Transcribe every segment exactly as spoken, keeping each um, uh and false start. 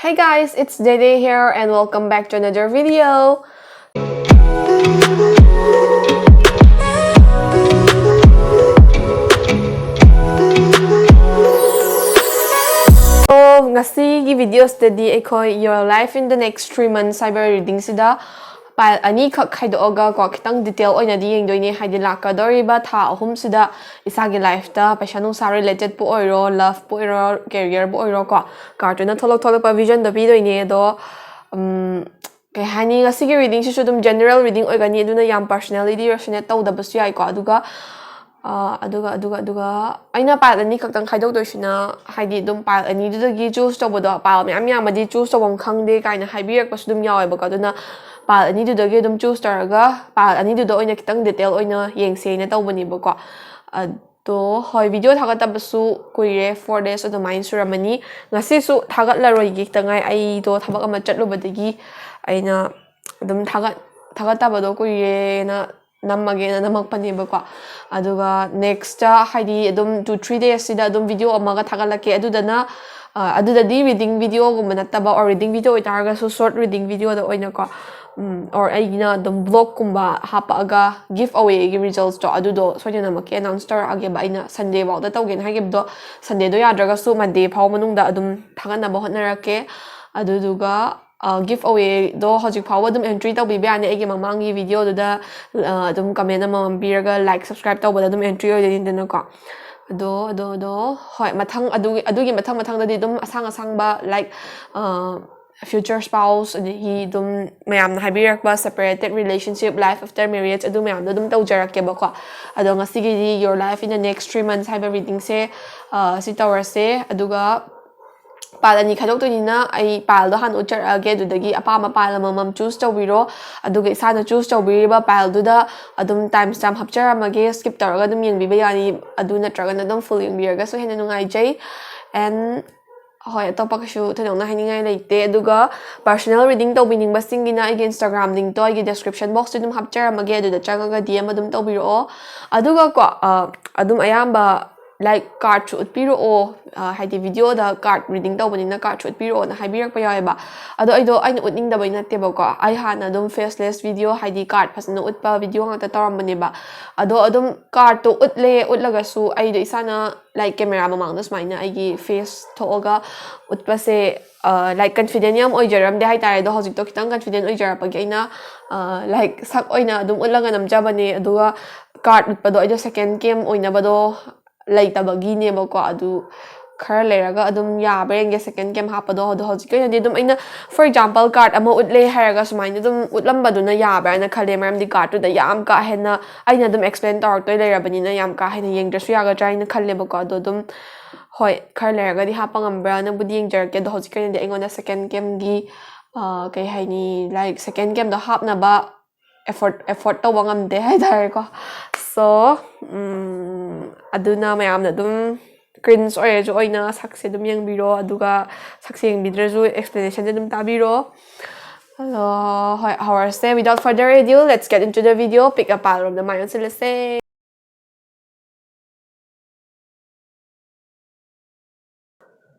Hey guys, it's Dede here and welcome back to another video. So, ꯉꯁꯤꯒꯤ video ꯁꯤꯗꯗꯤ ꯑꯩꯈꯣꯏ Your Life in the Next Three Months ꯍꯥꯏꯕ reading ꯁꯤꯗ pile ꯑꯅꯤꯈꯛ ꯈꯥꯏꯗꯣꯛꯑꯒ ꯀꯣ, ꯈꯤꯇꯪ detail ꯑꯣꯏꯅꯗꯤ ꯌꯦꯡꯗꯣꯏꯅꯦ꯫ ꯍꯥꯏꯗꯤ ꯂꯥꯛꯀꯗꯧꯔꯤꯕ ꯊꯥ ꯑꯍꯨꯝꯁꯤꯗ ꯏꯁꯥꯒꯤ life ꯇ ꯄꯩꯁꯥ ꯅꯨꯡꯁꯥ related ꯄꯨ ꯑꯣꯏꯔꯣ, love ꯄꯨ ꯑꯣꯏꯔꯣ, career ꯕꯨ ꯑꯣꯏꯔꯣ ꯀꯣ, card ꯇꯨꯅ ꯊꯣꯛꯂꯛ ꯊꯣꯛꯂꯛꯄ vision ꯗꯣ ꯄꯤꯗꯣꯏꯅꯦ꯫ ꯑꯗꯣ ꯎꯝ, ꯀꯩ ꯍꯥꯏꯅꯤ, ꯉꯁꯤꯒꯤ reading ꯁꯤꯁꯨ ꯑꯗꯨꯝ general reading ꯑꯣꯏꯒꯅꯤ, ꯑꯗꯨꯅ ꯌꯥꯝ personality resonate ꯇꯧꯗꯕꯁꯨ ꯌꯥꯏꯀꯣ꯫ ꯑꯗꯨꯒ ꯑ, ꯑꯗꯨꯒ ꯑꯗꯨꯒ ꯑꯗꯨꯒ ꯑꯩꯅ pile ꯑꯅꯤ ꯈꯛꯇꯪ ꯈꯥꯏꯗꯣꯛꯇꯣꯏꯁꯤꯅ, ꯍꯥꯏꯗꯤ ꯑꯗꯨꯝ pile ꯑꯅꯤꯗꯨꯗꯒꯤ choose ꯇꯧꯕꯗꯣ, pile ꯃꯌꯥꯝ ꯌꯥꯝꯃꯗꯤ choose ꯇꯧꯐꯝ ꯈꯪꯗꯦ ꯀꯥꯏꯅ ꯍꯥꯏꯕꯤꯔꯛꯄꯁꯨ ꯑꯗꯨꯝ ꯌꯥꯎꯋꯦꯕꯀꯣ꯫ ꯑꯗꯨꯅ pile ꯑꯅꯤꯗꯨꯗꯒꯤ ꯑꯗꯨꯝ choose ꯇꯧꯔꯒ pile ꯑꯅꯤꯗꯨꯗ ꯑꯣꯏꯅ ꯈꯤꯇꯪ detail ꯑꯣꯏꯅ ꯌꯦꯡꯁꯦꯅ ꯇꯧꯕꯅꯦꯕꯀꯣ꯫ ꯑꯗꯣ ꯍꯣꯏ, video ꯊꯥꯒꯠꯇꯕꯁꯨ ꯀꯨꯏꯔꯦ, four days ꯑꯗꯨꯃꯥꯏꯅ ꯁꯨꯔꯝꯃꯅꯤ꯫ ꯉꯁꯤꯁꯨ ꯊꯥꯒꯠꯂꯔꯣꯏꯒꯦ ꯈꯤꯇꯪ ꯉꯥꯏ, ꯑꯩꯗꯣ ꯊꯕꯛ ꯑꯃ ꯆꯠꯂꯨꯕꯗꯒꯤ ꯑꯩꯅ ꯑꯗꯨꯝ ꯊꯥꯒꯠ ꯊꯥꯒꯠꯇꯕꯗꯣ ꯀꯨꯏꯔꯦꯅ ꯅꯝꯃꯒꯦꯅ ꯅꯝꯃꯛꯄꯅꯦꯕꯀꯣ꯫ ꯑꯗꯨꯒ next ꯇ ꯍꯥꯏꯗꯤ ꯑꯗꯨꯝ two three days ꯁꯤꯗ ꯑꯗꯨꯝ video ꯑꯃꯒ ꯊꯥꯒꯠꯂꯛꯀꯦ꯫ ꯑꯗꯨꯗꯅ ꯑ, ꯑꯗꯨꯗꯗꯤ reading video ꯒꯨꯝꯕ ꯅꯠꯇꯕ, or reading video ꯑꯣꯏꯇꯥꯔꯒꯁꯨ short reading video ꯗ ꯑꯣꯏꯅꯀꯣ, ꯎꯝ, or ꯑꯩꯒꯤꯅ ꯑꯗꯨꯝ vlog ꯀꯨꯝꯕ ꯍꯥꯞꯄꯛꯑꯒ giveaway ꯒꯤ results ꯇꯣ ꯑꯗꯨꯗꯣ ꯁꯣꯏꯗꯅꯃꯛꯀꯤ announce ꯇꯧꯔꯛꯑꯒꯦꯕ꯫ ꯑꯩꯅ Sunday ꯐꯥꯎꯗ ꯇꯧꯒꯦꯅ ꯍꯥꯏꯈꯤꯕꯗꯣ, Sunday ꯗꯣ ꯌꯥꯗ꯭ꯔꯒꯁꯨ Monday ꯐꯥꯎ ꯃꯅꯨꯡꯗ ꯑꯗꯨꯝ ꯊꯥꯒꯠꯅꯕ ꯍꯣꯠꯅꯔꯛꯀꯦ꯫ ꯑꯗꯨꯗꯨꯒ giveaway ꯗꯣ ꯍꯧꯖꯤꯛ ꯐꯥꯎꯕ ꯑꯗꯨꯝ entry ꯇꯧꯕꯤꯕ ꯌꯥꯅꯤ꯫ ꯑꯩꯒꯤ ꯃꯃꯥꯡꯒꯤ video ꯗꯨꯗ ꯑ, ꯑꯗꯨꯝ comment ꯑꯃꯃꯝ ꯄꯤꯔꯒ like, subscribe ꯇꯧꯕꯗ ꯑꯗꯨꯝ entry ꯑꯣꯏꯗꯣꯏꯅꯤꯗꯅꯀꯣ꯫ ꯑꯗꯣ ꯑꯗꯣ ꯑꯗꯣ ꯍꯣꯏ, ꯃꯊꯪ ꯑꯗꯨꯒꯤ ꯑꯗꯨꯒꯤ ꯃꯊꯪ ꯃꯊꯪꯗꯗꯤ ꯑꯗꯨꯝ ꯑꯁꯥꯡ ꯑꯁꯥꯡꯕ, like, ꯑ, future spouse, ꯑꯗꯒꯤ ꯑꯗꯨꯝ ꯃꯌꯥꯝꯅ ꯍꯥꯏꯕꯤꯔꯛꯄ separated relationship, life after marriage, ꯑꯗꯨ ꯃꯌꯥꯝꯗꯣ ꯑꯗꯨꯝ ꯇꯧꯖꯔꯛꯀꯦꯕꯀꯣ꯫ ꯑꯗꯣ ꯉꯁꯤꯒꯤꯗꯤ Your Life in the Next Three Months ꯍꯥꯏꯕ reading ꯁꯦ, ꯑ, ꯁꯤ ꯇꯧꯔꯁꯦ꯫ ꯑꯗꯨꯒ pile ꯑꯅꯤ ꯈꯥꯏꯗꯣꯛꯇꯣꯏꯅꯤꯅ ꯑꯩ pile ꯗꯣ ꯍꯥꯟꯅ ꯎꯠꯆꯔꯛꯑꯒꯦ, ꯑꯗꯨꯗꯒꯤ ꯑꯄꯥꯝꯕ pile ꯑꯃꯃꯝ choose ꯇꯧꯕꯤꯔꯣ꯫ ꯑꯗꯨꯒ ꯏꯁꯥꯅ choose ꯇꯧꯕꯤꯔꯤꯕ pile ꯗꯨꯗ ꯑꯗꯨꯝ time stamp ꯍꯥꯞꯆꯔꯝꯃꯒꯦ, skip ꯇꯧꯔꯒ ꯑꯗꯨꯝ ꯌꯦꯡꯕꯤꯕ ꯌꯥꯅꯤ꯫ ꯑꯗꯨ ꯅꯠꯇ꯭ꯔꯒꯅ ꯑꯗꯨꯝ full ꯌꯦꯡꯕꯤꯔꯒꯁꯨ ꯍꯦꯟꯅ ꯅꯨꯡꯉꯥꯏꯖꯩ꯫ And ꯍꯣꯏ, ꯑꯇꯣꯞꯄ ꯀꯩꯁꯨ ꯊꯣꯏꯗꯣꯛꯅ ꯍꯥꯏꯅꯤꯡꯉꯥꯏ ꯂꯩꯇꯦ꯫ ꯑꯗꯨꯒ personal reading ꯇꯧꯕꯤꯅꯤꯡꯕꯁꯤꯡꯒꯤꯅ ꯑꯩꯒꯤ Instagram link ꯇꯣ ꯑꯩꯒꯤ description box ꯇ ꯑꯗꯨꯝ ꯍꯥꯞꯆꯔꯝꯃꯒꯦ, ꯑꯗꯨꯗ ꯆꯪꯉꯒ D M ꯑꯗꯨꯝ ꯇꯧꯕꯤꯔꯛꯑꯣ꯫ ꯑꯗꯨꯒ ꯀꯣ, ꯑ, ꯑꯗꯨꯝ ꯑꯌꯥꯝꯕ ꯂꯥꯏꯛ ꯀꯥꯔꯠꯁꯨ ꯎꯠꯄꯤꯔꯛꯑꯣ, ꯍꯥꯏꯗꯤ ꯚꯤꯗꯤꯑꯣꯗ ꯀꯥꯔꯠ ꯔꯤꯗꯤꯡ ꯇꯧꯕꯅꯤꯅ ꯀꯥꯔꯠꯁꯨ ꯎꯠꯄꯤꯔꯛꯑꯣꯅ ꯍꯥꯏꯕꯤꯔꯛꯄ ꯌꯥꯎꯋꯦꯕ꯫ ꯑꯗꯣ ꯑꯩꯗꯣ ꯑꯩꯅ ꯎꯠꯅꯤꯡꯗꯕꯩ ꯅꯠꯇꯦꯕꯀꯣ, ꯑꯩ ꯍꯥꯟꯅ ꯑꯗꯨꯝ ꯐꯦꯁꯂꯦꯁ ꯚꯤꯗꯤꯑꯣ, ꯍꯥꯏꯗꯤ ꯀꯥꯔꯠ ꯐꯖꯅ ꯎꯠꯄ ꯚꯤꯗꯤꯑꯣ ꯉꯥꯛꯇ ꯇꯧꯔꯝꯕꯅꯦꯕ꯫ ꯑꯗꯣ ꯑꯗꯨꯝ ꯀꯥꯔꯠꯇꯣ ꯎꯠꯂꯦ, ꯎꯠꯂꯒꯁꯨ ꯑꯩꯗꯣ ꯏꯁꯥꯅ ꯂꯥꯏꯛ ꯀꯦꯃꯦꯔꯥ ꯃꯃꯥꯡꯗ ꯁꯨꯃꯥꯏꯅ ꯑꯩꯒꯤ ꯐꯦꯁ ꯊꯣꯛꯑꯒ ꯎꯠꯄꯁꯦ ꯂꯥꯏꯛ ꯀꯟꯐꯤꯗꯦꯟ ꯌꯥꯝ ꯑꯣꯏꯖꯔꯝꯗꯦ ꯍꯥꯏꯇꯥꯔꯦ꯫ ꯑꯗꯣ ꯍꯧꯖꯤꯛꯇꯣ ꯈꯤꯇꯪ ꯀꯟꯐꯤꯗꯦꯟ ꯑꯣꯏꯖꯔꯛꯄꯒꯤ ꯑꯩꯅ ꯂꯥꯏꯛ ꯁꯛ ꯑꯣꯏꯅ ꯑꯗꯨꯝ ꯎꯠꯂꯒ ꯅꯝꯖꯕꯅꯦ꯫ ꯑꯗꯨꯒ ꯀꯥꯔꯠ ꯎꯠꯄꯗꯣ ꯑꯩꯗꯣ ꯁꯦꯀꯦꯟ ꯀꯦꯝ ꯑꯣꯏꯅꯕꯗꯣ ꯂꯩꯇꯕꯒꯤꯅꯦꯕꯀꯣ꯫ ꯑꯗꯨ ꯈꯔ ꯂꯩꯔꯒ ꯑꯗꯨꯝ ꯌꯥꯕ꯭ꯔꯥ ꯌꯦꯡꯒꯦ ꯁꯦꯀꯦꯟ ꯀꯦꯝ ꯍꯥꯞꯄꯗꯣ꯫ ꯑꯗꯣ ꯍꯧꯖꯤꯛꯀꯤ ꯑꯣꯏꯅꯗꯤ ꯑꯗꯨꯝ ꯑꯩꯅ, ꯐꯣꯔ ꯑꯦꯛꯖꯥꯝꯄꯜ, ꯀꯥꯔꯠ ꯑꯃ ꯎꯠꯂꯦ ꯍꯥꯏꯔꯒ ꯁꯨꯃꯥꯏꯅ ꯑꯗꯨꯝ ꯎꯠꯂꯝꯕꯗꯨꯅ ꯌꯥꯕ꯭ꯔꯥ ꯍꯥꯏꯅ ꯈꯜꯂꯦ꯫ ꯃꯔꯝꯗꯤ ꯀꯥꯔꯠꯇꯨꯗ ꯌꯥꯝ ꯀꯥ ꯍꯦꯟꯅ ꯑꯩꯅ ꯑꯗꯨꯝ ꯑꯦꯛꯁꯄ꯭ꯂꯦꯟ ꯇꯧꯔꯛꯇꯣꯏ ꯂꯩꯔꯕꯅꯤꯅ ꯌꯥꯝ ꯀꯥ ꯍꯦꯟꯅ ꯌꯦꯡꯗ꯭ꯔꯁꯨ ꯌꯥꯒꯗ꯭ꯔꯥ ꯍꯥꯏꯅ ꯈꯜꯂꯦꯕꯀꯣ꯫ ꯑꯗꯣ ꯑꯗꯨꯝ, ꯍꯣꯏ, ꯈꯔ ꯂꯩꯔꯒꯗꯤ ꯍꯥꯞꯄ ꯉꯝꯕ꯭ꯔꯥꯅꯕꯨꯗꯤ ꯌꯦꯡꯖꯔꯛꯀꯦ꯫ ꯑꯗꯣ ꯍꯧꯖꯤꯛꯀꯤ ꯑꯣꯏꯅꯗꯤ ꯑꯩꯉꯣꯟꯗ ꯁꯦꯀꯦꯟ ꯀꯦꯝꯒꯤ, ꯀꯩ ꯍꯥꯏꯅꯤ, ꯂꯥꯏꯛ ꯁꯦꯀꯦꯟ ꯀꯦꯝꯗꯣ ꯍꯥꯞꯅꯕ ꯑꯦꯐꯣꯔꯠ ꯑꯦꯐꯣꯔꯠ ꯇꯧꯕ ꯉꯝꯗꯦ ꯍꯥꯏꯇꯥꯔꯦꯀꯣ꯫ ꯁꯣ, ꯑꯗꯨꯅ ꯃꯌꯥꯝꯅ ꯑꯗꯨꯝ ꯀ꯭ꯔꯤꯟꯖ ꯑꯣꯏꯔꯁꯨ ꯑꯣꯏꯅ ꯁꯛꯁꯦ ꯑꯗꯨꯝ ꯌꯦꯡꯕꯤꯔꯣ, ꯑꯗꯨꯒ ꯁꯛꯁꯦ ꯌꯦꯡꯕꯤꯗ꯭ꯔꯁꯨ ꯑꯦꯛꯁꯄ꯭ꯂꯦꯅꯦꯁꯟꯁꯦ ꯑꯗꯨꯝ ꯇꯥꯕꯤꯔꯣ꯫ ꯑꯗꯣ, ꯍꯣꯏ, ꯍꯧꯔꯁꯦ꯫ Without further ado, let's get into the video. Pick a pile ꯔꯣꯝꯗ ꯃꯥꯏ ꯑꯣꯟꯁꯤꯜꯂꯁꯦ꯫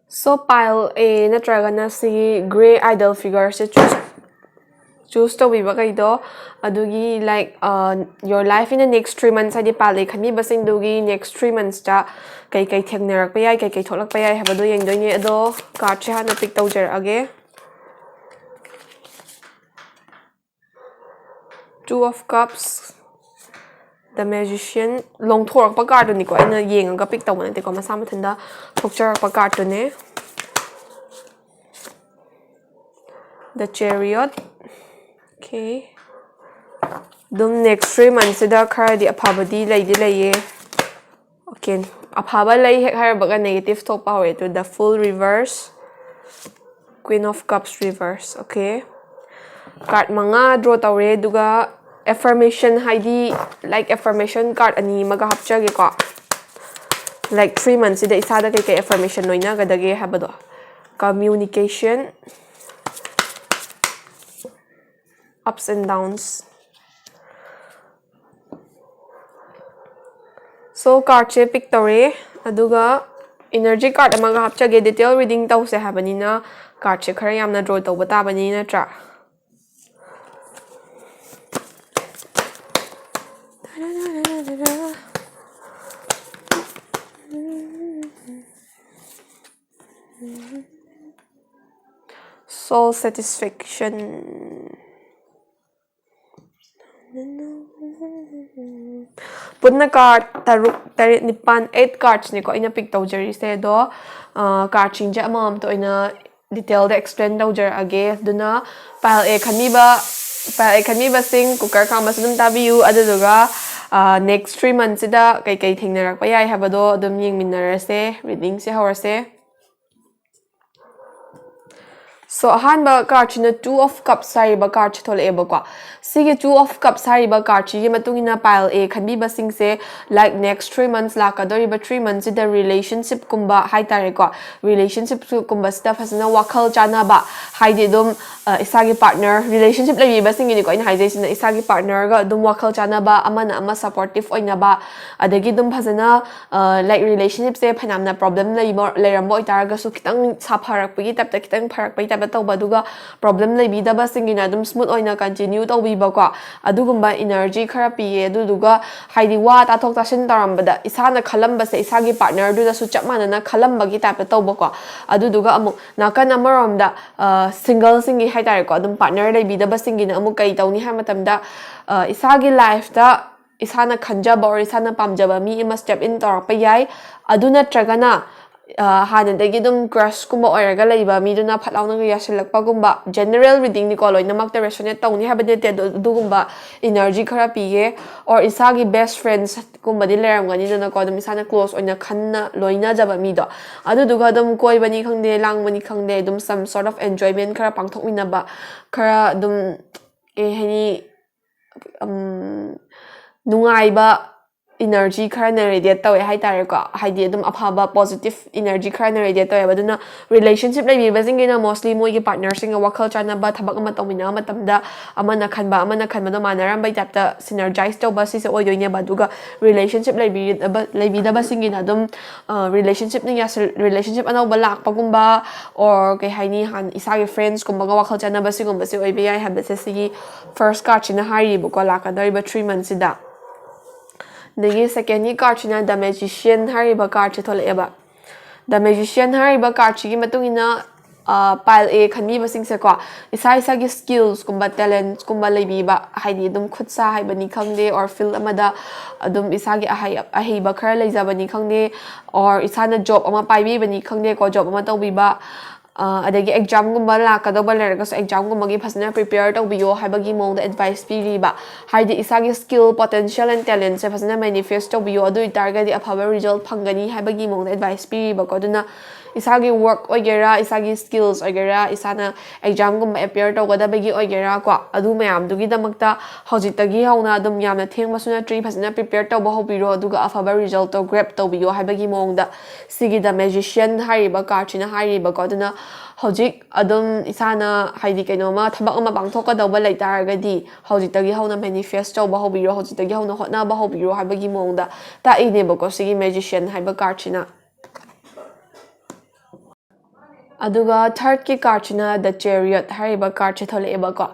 ꯁꯣ, ꯄꯥꯏꯜ ꯑꯦ ꯅꯠꯇ꯭ꯔꯒꯅ ꯁꯤꯒꯤ ꯒ꯭ꯔꯦ ꯑꯥꯏꯗꯜ ꯐꯤꯒꯔꯁꯦ ꯆꯨꯁ ꯆꯨꯁ ꯇꯧꯕꯤꯕꯈꯩꯗꯣ, ꯑꯗꯨꯒꯤ, like, your life in the next three months, ꯍꯥꯏꯗꯤ ꯄꯥꯏꯜ ꯑꯦ ꯈꯟꯕꯤꯕꯁꯤꯡꯗꯨꯒꯤ ꯅꯦꯛꯁ ꯊ꯭ꯔꯤ ꯃꯟꯁꯇ ꯀꯩꯀꯩ ꯊꯦꯡꯅꯔꯛꯄ ꯌꯥꯏ, ꯀꯩꯀꯩ ꯊꯣꯛꯂꯛꯄ ꯌꯥꯏ ꯍꯥꯏꯕꯗꯣ ꯌꯦꯡꯗꯣꯏꯅꯦ꯫ ꯑꯗꯣ ꯀꯥꯔꯠꯁꯦ ꯍꯥꯟꯅ ꯄꯤꯛ ꯇꯧꯖꯔꯛꯑꯒꯦ꯫ Two of Cups, The Magician, ꯂꯣꯡꯊꯣꯔꯛꯄ ꯀꯥꯔꯠꯇꯨꯅꯤꯀꯣ, ꯑꯩꯅ ꯌꯦꯡꯉꯒ ꯄꯤꯛ ꯇꯧꯕ ꯅꯠꯇꯦꯀꯣ, ꯃꯁꯥ ꯃꯊꯟꯇ ꯊꯣꯛꯆꯔꯛꯄ ꯀꯥꯔꯠꯇꯨꯅꯦ꯫ The Chariot. Okay. ꯑꯗꯨꯝ ꯅꯦꯛꯁ ꯊ꯭ꯔꯤ ꯃꯟꯁꯁꯤꯗ ꯈꯔꯗꯤ ꯑꯐꯕꯗꯤ ꯂꯩꯗꯤ ꯂꯩꯌꯦ꯫ ꯑꯣꯀꯦ, ꯑꯐꯕ ꯂꯩ ꯍꯦꯛ ꯍꯥꯏꯔꯕꯒ ꯅꯦꯒꯦꯇꯤꯚ ꯊꯣꯛꯄ ꯍꯧꯔꯦ꯫ To the Fool reverse, Queen of Cups reverse. Okay, card ꯃꯉꯥ ꯗ꯭ꯔꯣ ꯇꯧꯔꯦ, ꯑꯗꯨꯒ ꯑꯦꯐꯔꯃꯦꯁꯟ, ꯍꯥꯏꯗꯤ, ꯂꯥꯏꯛ, ꯑꯦꯐꯔꯃꯦꯁꯟ ꯀꯥꯔꯠ ꯑꯅꯤ ꯑꯃꯒ ꯍꯥꯞꯆꯒꯦꯀꯣ꯫ ꯂꯥꯏꯛ ꯊ꯭ꯔꯤ ꯃꯟꯁꯁꯤꯗ ꯏꯁꯥꯗ ꯀꯩꯀꯩ ꯑꯦꯐꯔꯃꯦꯁꯟ ꯂꯣꯏꯅꯒꯗꯒꯦ ꯍꯥꯏꯕꯗꯣ꯫ Communication, ups and downs. So cardꯁꯦ pick ꯇꯧꯔꯦ, ꯑꯗꯨꯒ energy card ꯑꯃꯒ ꯍꯥꯞꯆꯒꯦ꯫ Detail reading ꯇꯧꯁꯦ ꯍꯥꯏꯕꯅꯤꯅ cardꯁꯦ ꯈꯔ ꯌꯥꯝꯅ draw ꯇꯧꯕ ꯇꯥꯕꯅꯤ, ꯅꯠꯇ꯭ꯔꯥ? Soul satisfaction. ꯄꯨꯟꯅ card ꯇꯔꯨꯛ, ꯇꯔꯦꯠ, ꯅꯤꯄꯥꯟ, eight cardsꯅꯤꯀꯣ ꯑꯩꯅ pick ꯇꯧꯖꯔꯤꯁꯦ꯫ ꯑꯗꯣ cardꯁꯤꯡꯁꯦ ꯑꯃꯃꯝꯇ ꯑꯣꯏꯅ detailꯗ explain ꯇꯧꯖꯔꯛꯑꯒꯦ꯫ ꯑꯗꯨꯅ pile A ꯈꯟꯕꯤꯕ, pile A ꯈꯟꯕꯤꯕꯁꯤꯡ ꯀꯨꯀꯔ ꯈꯥꯝꯕꯁꯨ ꯑꯗꯨꯝ ꯇꯥꯕꯤꯌꯨ꯫ ꯑꯗꯨꯗꯨꯒ next three monthꯁꯤꯗ ꯀꯩꯀꯩ ꯊꯦꯡꯅꯔꯛꯄ ꯌꯥꯏ ꯍꯥꯏꯕꯗꯣ ꯑꯗꯨꯝ ꯌꯦꯡꯃꯤꯟꯅꯔꯁꯦ꯫ Readingꯁꯦ ꯍꯧꯔꯁꯦ꯫ So ꯑꯍꯥꯟꯕ cardꯁꯤꯅ Two of Cups ꯍꯥꯏꯔꯤꯕ cardꯁꯦ ꯊꯣꯛꯂꯛꯑꯦꯕꯀꯣ꯫ ꯁꯤꯒꯤ Two of Cups ꯍꯥꯏꯔꯤꯕ cardꯁꯤꯒꯤ ꯃꯇꯨꯡ ꯏꯟꯅ pile A ꯈꯟꯕꯤꯕꯁꯤꯡꯁꯦ, like, next three months, ꯂꯥꯛꯀꯗꯧꯔꯤꯕ three monthsꯁꯤꯗ relationshipꯀꯨꯝꯕ ꯍꯥꯏꯇꯥꯔꯦꯀꯣ, relationshipꯀꯨꯝꯕꯁꯤꯗ ꯐꯖꯅ ꯋꯥꯈꯜ ꯆꯥꯟꯅꯕ, ꯍꯥꯏꯗꯤ ꯑꯗꯨꯝ ꯏꯁꯥꯒꯤ partner, relationship ꯂꯩꯕꯤꯕꯁꯤꯡꯒꯤꯅꯤꯀꯣ ꯑꯩꯅ ꯍꯥꯏꯖꯩꯁꯤꯅ, ꯏꯁꯥꯒꯤ partnerꯒ ꯑꯗꯨꯝ ꯋꯥꯈꯜ ꯆꯥꯟꯅꯕ, ꯑꯃꯅ ꯑꯃ supportive ꯑꯣꯏꯅꯕ, ꯑꯗꯒꯤ ꯑꯗꯨꯝ ꯐꯖꯅ, like, relationshipꯁꯦ ꯐꯅꯌꯥꯝꯅ problem ꯂꯩꯕ, ꯂꯩꯔꯝꯕ ꯑꯣꯏꯇꯥꯔꯒꯁꯨ ꯈꯤꯇꯪ ꯁꯥꯐꯔꯛꯄꯒꯤ typeꯇ, ꯈꯤꯇꯪ ꯐꯔꯛꯄꯒꯤ typeꯇ ꯇꯧꯕ, ꯑꯗꯨꯒ problem ꯂꯩꯕꯤꯗꯕꯁꯤꯡꯒꯤꯅ ꯑꯗꯨꯝ smooth ꯑꯣꯏꯅ continue ꯇꯧꯕꯤꯕꯀꯣ, ꯑꯗꯨꯒꯨꯝꯕ energy ꯈꯔ ꯄꯤꯌꯦ꯫ ꯑꯗꯨꯗꯨꯒ ꯍꯥꯏꯗꯤ ꯋꯥ ꯇꯥꯊꯣꯛ ꯇꯥꯁꯤꯟ ꯇꯧꯔꯝꯕꯗ ꯏꯁꯥꯅ ꯈꯜꯂꯝꯕꯁꯦ ꯏꯁꯥꯒꯤ partnerꯗꯨꯗꯁꯨ ꯆꯞ ꯃꯥꯟꯅꯅ ꯈꯜꯂꯝꯕꯒꯤ typeꯇ ꯇꯧꯕꯀꯣ꯫ ꯑꯗꯨꯗꯨꯒ ꯑꯃꯨꯛ ꯅꯥꯀꯟ ꯑꯃꯔꯣꯝꯗ singleꯁꯤꯡꯒꯤ ꯍꯥꯏꯇꯥꯔꯦꯀꯣ, ꯑꯗꯨꯝ partner ꯂꯩꯕꯤꯗꯕꯁꯤꯡꯒꯤꯅ ꯑꯃꯨꯛ ꯀꯩ ꯇꯧꯅꯤ ꯍꯥꯏꯕ ꯃꯇꯝꯗ, ꯏꯁꯥꯒꯤ lifeꯇ ꯏꯁꯥꯅ ꯈꯟꯖꯕ or ꯏꯁꯥꯅ ꯄꯥꯝꯖꯕ ꯃꯤ ꯑꯃ step in ꯇꯧꯔꯛꯄ ꯌꯥꯏ꯫ ꯑꯗꯨ ꯅꯠꯇ꯭ꯔꯒꯅ ꯍꯥꯟꯅꯗꯒꯤ ꯑꯗꯨꯝ crushꯀꯨꯝꯕ ꯑꯣꯏꯔꯒ ꯂꯩꯕ ꯃꯤꯗꯨꯅ ꯐꯠ ꯂꯥꯎꯅꯒ ꯌꯥꯁꯤꯜꯂꯛꯄꯒꯨꯝꯕ, general readingꯅꯤꯀꯣ, ꯂꯣꯏꯅꯃꯛꯇ resonate ꯇꯧꯅꯤ ꯍꯥꯏꯕꯗꯤ ꯅꯠꯇꯦ, ꯑꯗꯨ ꯑꯗꯨꯒꯨꯝꯕ energy ꯈꯔ ꯄꯤꯌꯦ꯫ Or ꯏꯁꯥꯒꯤ best friendsꯀꯨꯝꯕꯗꯤ ꯂꯩꯔꯝꯒꯅꯤꯗꯅꯀꯣ, ꯑꯗꯨꯝ ꯏꯁꯥꯅ close ꯑꯣꯏꯅ ꯈꯟꯅ ꯂꯣꯏꯅꯖꯕ ꯃꯤꯗꯣ꯫ ꯑꯗꯨꯗꯨꯒ ꯑꯗꯨꯝ ꯀꯣꯏꯕꯅꯤ ꯈꯪꯗꯦ, ꯂꯥꯡꯕꯅꯤ ꯈꯪꯗꯦ, ꯑꯗꯨꯝ some sort of enjoyment ꯈꯔ ꯄꯥꯡꯊꯣꯛꯃꯤꯟꯅꯕ, ꯈꯔ ꯑꯗꯨꯝ, ꯀꯩ ꯍꯥꯏꯅꯤ, ꯅꯨꯡꯉꯥꯏꯕ energy ꯈꯔꯅ radiate ꯇꯧꯋꯦ ꯍꯥꯏꯇꯥꯔꯦꯀꯣ꯫ ꯍꯥꯏꯗꯤ ꯑꯗꯨꯝ ꯑꯐꯕ positive energy ꯈꯔꯅ radiate ꯇꯧꯋꯦꯕ꯫ ꯑꯗꯨꯅ relationship ꯂꯩꯕꯤꯕꯁꯤꯡꯒꯤꯅ mostly ꯃꯣꯏꯒꯤ partner ꯁꯤꯡꯒ ꯋꯥꯈꯜ ꯆꯥꯟꯅꯕ, ꯊꯕꯛ ꯑꯃ ꯇꯧꯃꯤꯟꯅꯕ ꯃꯇꯝꯗ ꯑꯃꯅ ꯈꯟꯕ ꯑꯃꯅ ꯈꯟꯕꯗꯣ ꯃꯥꯟꯅꯔꯝꯕꯩ type ꯇ synergize ꯇꯧꯕ, ꯁꯤꯁꯦ ꯑꯣꯏꯗꯣꯏꯅꯦꯕ꯫ ꯑꯗꯨꯒ relationship ꯂꯩꯕꯤꯗꯕ ꯂꯩꯕꯤꯗꯕꯁꯤꯡꯒꯤꯅ ꯑꯗꯨꯝ relationship ꯅ ꯌꯥꯁꯤꯜ relationship ꯑꯅꯧꯕ ꯂꯥꯛꯄꯒꯨꯝꯕ, or ꯀꯩ ꯍꯥꯏꯅꯤ, ꯍꯥꯟꯅ ꯏꯁꯥꯒꯤ friends ꯀꯨꯝꯕꯒ ꯋꯥꯈꯜ ꯆꯥꯟꯅꯕ, ꯁꯤꯒꯨꯝꯕꯁꯦ ꯑꯣꯏꯕ ꯌꯥꯏ ꯍꯥꯏꯕꯁꯦ ꯁꯤꯒꯤ first card ꯁꯤꯅ ꯍꯥꯏꯔꯤꯕꯀꯣ, ꯂꯥꯛꯀꯗꯧꯔꯤꯕ three month ꯁꯤꯗ꯫ ꯑꯗꯒꯤ second ꯒꯤ card ꯁꯤꯅ The Magician ꯍꯥꯏꯔꯤꯕ card ꯁꯦ ꯊꯣꯛꯂꯛꯑꯦꯕ꯫ The Magician ꯍꯥꯏꯔꯤꯕ card ꯁꯤꯒꯤ ꯃꯇꯨꯡ ꯏꯟꯅ, ꯑ, pile A ꯈꯟꯕꯤꯕꯁꯤꯡꯁꯦꯀꯣ, ꯏꯁꯥ ꯏꯁꯥꯒꯤ skills ꯀꯨꯝꯕ, talents ꯀꯨꯝꯕ ꯂꯩꯕꯤꯕ, ꯍꯥꯏꯗꯤ ꯑꯗꯨꯝ ꯈꯨꯠ ꯁꯥ ꯍꯩꯕꯅꯤ ꯈꯪꯗꯦ, or field ꯑꯃꯗ ꯑꯗꯨꯝ ꯏꯁꯥꯒꯤ ꯑꯍꯩ ꯑꯍꯩꯕ ꯈꯔ ꯂꯩꯖꯕꯅꯤ ꯈꯪꯗꯦ, or ꯏꯁꯥꯅ job ꯑꯃ ꯄꯥꯏꯕꯤꯕꯅꯤ ꯈꯪꯗꯦꯀꯣ, job ꯑꯃ ꯇꯧꯕꯤꯕ, ꯑ, ꯑꯗꯒꯤ exam ꯒꯨꯝꯕ ꯂꯥꯛꯀꯗꯧꯕ ꯂꯩꯔꯒꯁꯨ exam ꯒꯨꯝꯕꯒꯤ ꯐꯖꯅ prepare ꯇꯧꯕꯤꯌꯣ ꯍꯥꯏꯕꯒꯤ ꯃꯑꯣꯡꯗ advice ꯄꯤꯔꯤꯕ꯫ ꯍꯥꯏꯗꯤ ꯏꯁꯥꯒꯤ skill, potential and talent ꯁꯦ ꯐꯖꯅ manifest ꯇꯧꯕꯤꯌꯣ, ꯑꯗꯨ ꯑꯣꯏꯇꯥꯔꯒꯗꯤ ꯑꯐꯕ result ꯐꯪꯒꯅꯤ ꯍꯥꯏꯕꯒꯤ ꯃꯑꯣꯡꯗ advice ꯄꯤꯔꯤꯕꯀꯣ꯫ ꯑꯗꯨꯅ ꯏꯁꯥꯒꯤ work ꯑꯣꯏꯒꯦꯔꯥ, ꯏꯁꯥꯒꯤ skills ꯑꯣꯏꯒꯦꯔꯥ, ꯏꯁꯥꯅ exam ꯒꯨꯝꯕ appear ꯇꯧꯒꯗꯕꯒꯤ ꯑꯣꯏꯒꯦꯔꯥ ꯀꯣ, ꯑꯗꯨ ꯃꯌꯥꯝꯗꯨꯒꯤꯗꯃꯛꯇ ꯍꯧꯖꯤꯛꯇꯒꯤ ꯍꯧꯅ ꯑꯗꯨꯝ ꯌꯥꯝꯅ ꯊꯦꯡꯕꯁꯨ ꯅꯠꯇ꯭ꯔꯤ, ꯐꯖꯅ prepare ꯇꯧꯕ ꯍꯧꯕꯤꯔꯣ, ꯑꯗꯨꯒ ꯑꯐꯕ result ꯇꯣ grab ꯇꯧꯕꯤꯌꯣ ꯍꯥꯏꯕꯒꯤ ꯃꯑꯣꯡꯗ ꯁꯤꯒꯤ The Magician ꯍꯥꯏꯔꯤꯕ card ꯁꯤꯅ ꯍꯥꯏꯔꯤꯕꯀꯣ꯫ ꯑꯗꯨꯅ ꯍꯧꯖꯤꯛ ꯑꯗꯨꯝ ꯏꯁꯥꯅ, ꯍꯥꯏꯗꯤ, ꯀꯩꯅꯣꯝꯃ ꯊꯕꯛ ꯑꯃ ꯄꯥꯡꯊꯣꯛꯀꯗꯧꯕ ꯂꯩ ꯇꯥꯔꯒꯗꯤ ꯍꯧꯖꯤꯛꯇꯒꯤ ꯍꯧꯅ manifest ꯇꯧꯕ ꯍꯧꯕꯤꯔꯣ, ꯍꯧꯖꯤꯛꯇꯒꯤ ꯍꯧꯅ ꯍꯣꯠꯅꯕ ꯍꯧꯕꯤꯔꯣ ꯍꯥꯏꯕꯒꯤ ꯃꯑꯣꯡꯗ ꯇꯥꯛꯏꯅꯦꯕꯀꯣ ꯁꯤꯒꯤ Magician ꯍꯥꯏꯕ card ꯁꯤꯅ꯫ ꯑꯗꯨꯒ third ꯀꯤ card ꯁꯤꯅ The Chariot ꯍꯥꯏꯔꯤꯕ card ꯁꯦ ꯊꯣꯛꯂꯛꯑꯦꯕꯀꯣ꯫